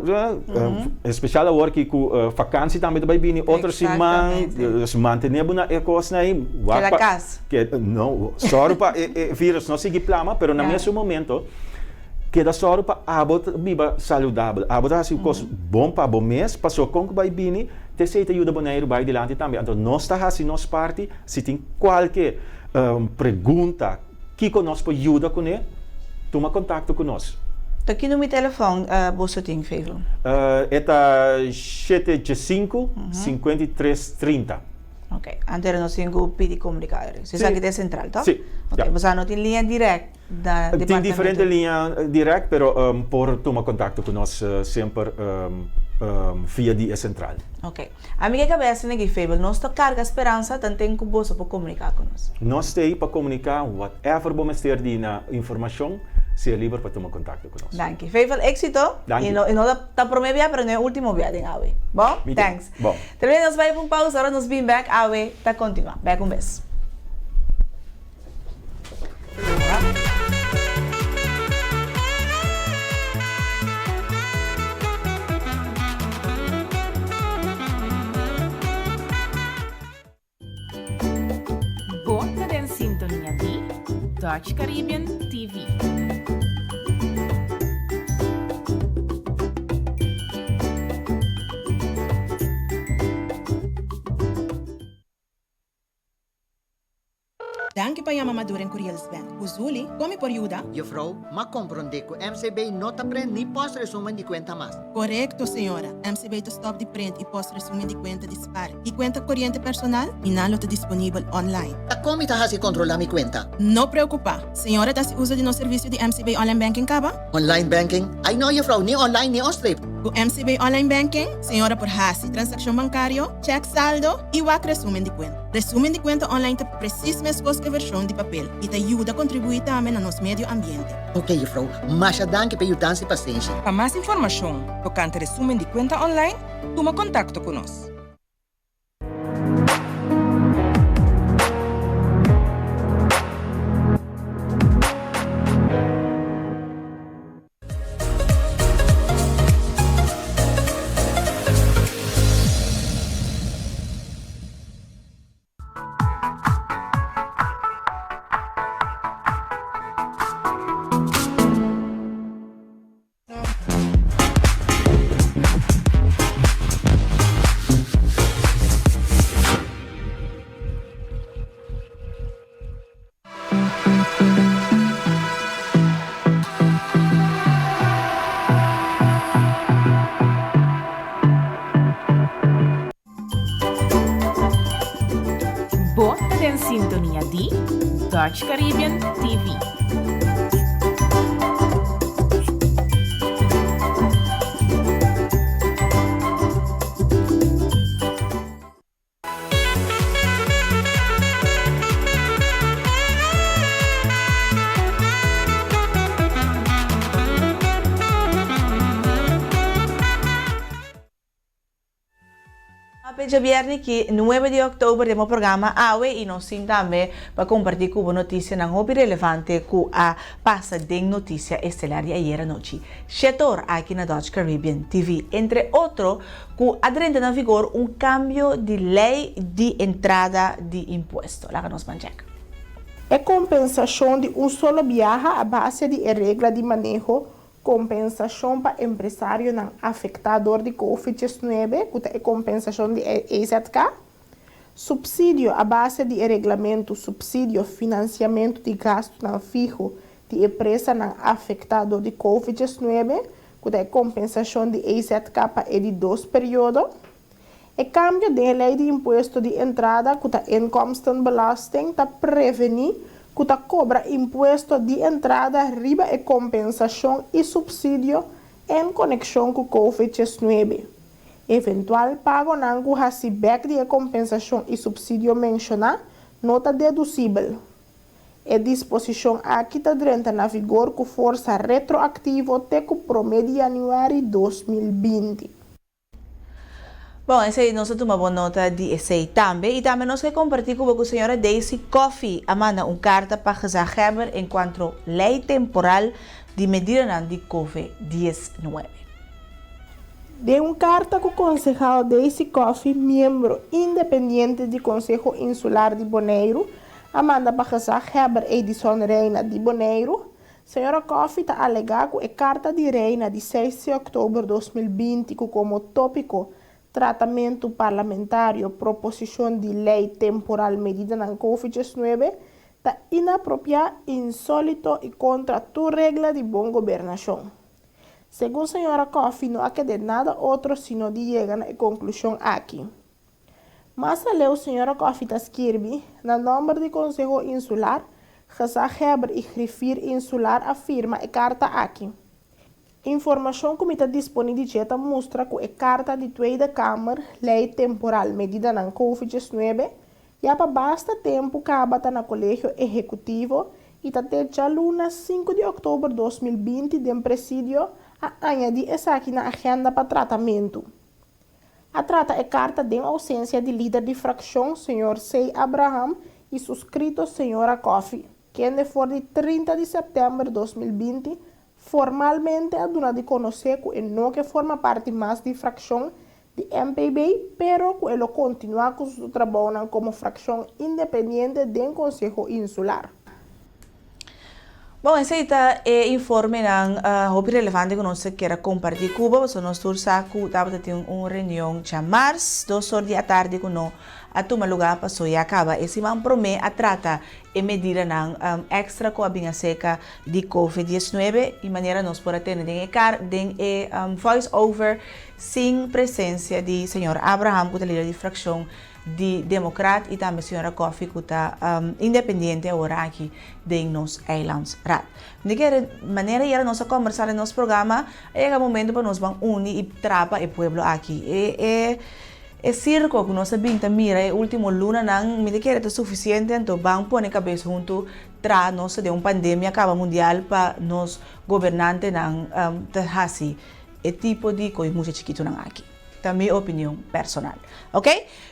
especial awor ki ku vakansi tambe ta bai bini otro siman, dus mantené bo na e kosnan ei. Keda kas. No, sòru pa e virus no sigui plama, pero na mesun momento keda sòru pa abo ta biba saludabel, abo ta hasi kos bon pa bo mes, pasobra kon ku bai bini te esei ta yuda Boneiru bai dilanti tambe. Anto nos ta hasi nos parti, si tin kualke pregunta, Kiko nos por yuda kuné? Tuma kontakto ku nos. Ta ki number di telefòn boso tin, Feivo? E ta shete djesinku, 53 30. Ok, anto nos tin ku pidi komuniká eri. So esaki ta e sentral, tòg? Sí. Ok, boso no tin liña dirèkt na Tin departamento? diferente liña dirèkt, pero por tuma kontakto ku nos semper via di e sentral. Ok. Ami ke kabesa na Gifable, nos ta karga speransa tanten ku boso por komuniká ku nos. Nos ta ei pa komuniká whatever bo mester di na informashon, sea liber pa tuma kontakto ku nos. Danki. Fable, éksito. Danki. I no i no ta promé bia pero no e último bia den awe. Bon? Mi tin. Thanks. Bon. Termina nos bai pa un pausa, ora nos bin bèk awe ta kontinuá. Bèk un bes. Bo ta den sintonia di Dutch Caribbean TV. Danki pa yama Maduren Curiels Bank. Uzuli, kon mi por yuda? Juffrouw, m'a komprondé ku MCB no ta prent ni post resumen di kuenta mas. Korekto, señora. MCB ta stòp di prent i post resumen di kuenta di spar i kuenta koriente personal i nan lo ta disponibel online. Ta kon mi ta hasi kontrolá mi kuenta? No preokupá. Señora ta hasi uso di nos servisio di MCB Online Banking kaba? Online banking? Ai no, juffrouw, ni online ni onstreep. Ku MCB Online Banking, señora por hasi transakshon bankario, chèk saldo i wak resumen di kuenta. Resumen di kuenta online ta presis meskos ku e vershon di papel i ta yuda kontribuí tambe na nos medio ambiente. Ok juffrouw, masha danki pa e yudansa i pasenshi. Pa mas informashon tokante resumen di kuenta online, tuma kontakto ku nos. Dutch Caribbean TV. Ape djabièrnè ki nuebe di òktober den bo programa Awe i nos tin tambe pa kompartí ku bo notisianan hopi relevante ku a pasa den Notisia Estelar di ayera nochi shetor aki na Dutch Caribbean TV. Entre otro ku a drenta na vigor un kambio di lei di entrada di impuesto. Laga nos ban chèk. E kompensashon di un solo biaha a base di e regla di maneho Kompensashon pa empresarionan afektá dor di Covid 19, ku ta e kompensashon di EZK. Supsidio a base di e reglamentu Supsidio Finansiamentu di Gastunan Fiho di Empresanan Afektá dor di Covid 19, ku ta e kompensashon di EZK pa e di dos periodo. E kambio den e lei di impuesto di entrada ku ta inkomstenbelasting ta prevení ku ta kobra impuesto di entrada riba e kompensashon i supsidio en konekshon ku Covid 19. Eventual pagonan ku hasi bèk di e kompensashon i supsidio menshoná no ta dedusibel. E disposishon aki ta drenta na vigor ku forsa retroaktivo te ku promé di yanüari 2020. Bon, esei nos a tuma bon nota di esei tambe. I tambe nos ke kompartí ku bo ku señora Daisy Coffie a manda un karta pa gezaghebber enkuantro lei temporal di medidanan di Covid 19. Den un karta ku konsehal Daisy Coffie, miembro independiente di Konseho Insular di Boneiru, a manda pa gezaghebber Edison Reina di Boneiru, Señora Coffie ta alegá ku e karta di Reina di seis di òktober 2020 ku komo tópiko Tratamentu parlamentario proposishon di lei temporal medidanan Covid 19 ta inapropiá, insólito i kontra tur regla di bon gobernashon. Segun señora Coffie no a ked'é nada otro sino di yega na e konklushon aki. Mas aleu señora Coffie ta skirbi, na nòmber di Konseho Insular, Gezaghebber i Griffier Insular a firma e karta aki. Informashon ku mi ta disponí di dje ta mustra ku e karta di Tweede Kamer, Lei Temporal Medidanan Covid 19, ya pa basta tempu kaba ta na Kolegio Ehekutivo i ta te djaluna sinku di òktober 2020 den Presidio a añadí esaki na agènda pa tratamentu. A trata e karta den ousensia di lider di frakshon señor C. Abraham i suskrito señora Coffie, kende for di 30 di sèptèmber 2020 formalmente a duna di konosé ku e no ke forma parti mas di frakshon di MPB pero ku e lo kontinuá ku su trabounan komo frakshon independiente den Konseho Insular. Bon, esei ta e informenan hopi relevante ku nos ta kier a kompartí ku bo, pasobra nos tur sa ku tabata tin un reunion djamars dos or di atardi ku no a tuma lugá paso ya kaba e siman promé a trata e medidanan èkstra ku a bin aserka di Covid 19 i manera nos por a tene den e kar den e voice over sin presensia di señor Abraham ku ta lider di frakshon di Democraat y tambe señora Coffie cu ta independiente awor aki den nos Eilandsraad. Mi kere manera yera nos a combersa den nos programa a yega momento pa nos ban uni y trapa e pueblo aki. E e e circo cu nos a bin ta mira e ultimo lunanan mi ta kere ta suficiente anto ban pone cabes hunto tra nos ta den un pandemia caba mundial pa nos gobernantenan ta haci e tipo di coy mucha chikitonan aki. Ta mi opinion personal. Ok?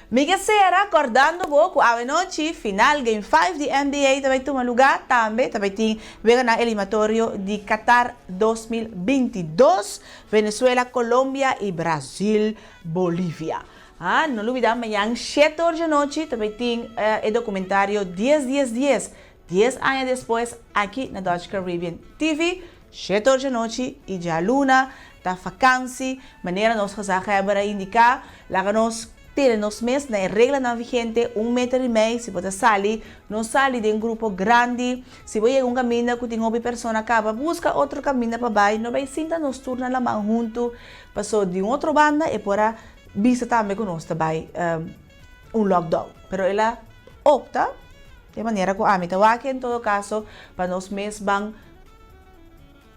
Mi ke sera kordando bo ku awenochi final game 5 di NBA ta bai tuma lugá. Tambe ta bai tin weganan elimatorio di Qatar 2022, Venezuela, Colombia i Brazil, Bolivia. Ha, no lubidá mañan shete or djanochi ta bai tin e dokumentario Dies Dies Dies, dies aña despues aki na Dutch Caribbean TV. Shete or djanochi i djaluna ta fakansi, manera nos gezaghebber a indiká, laga nos tene nos mes na e reglanan vigente, un meter i mei, si bo ta sali, no sali den grupo grandi, si bo yega un kaminda ku tin hopi persona kaba, buska otro kaminda pa bai, no bai sinta nos tur na laman huntu, paso di un otro banda e por a bisa tambe ku nos ta bai un lockdown, pero el a opta. Di manera ku ami ta wak en todo kaso pa nos mes ban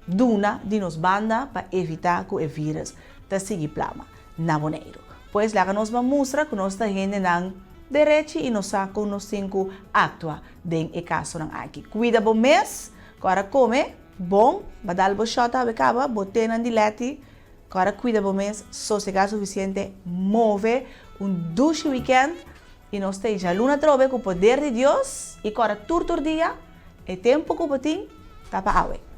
duna di nos banda pa evitá ku e vírus ta sigui plama na Boneiru. Pues laga nos ban mustra ku nos ta hendenan derechi i nos sa kon nos tin ku aktua den e kasonan aki. Kuida bo mes, ku ora kome bon, ba dal bo shòt awe kaba, bo tenan di lèti, ku ora kuida bo mes, sosegá sufisiente, move, un dushi wikènt i nos ta e djaluna atrobe ku poder di Dios i ku ora tur tur dia e tempu ku bo tin ta pa awe.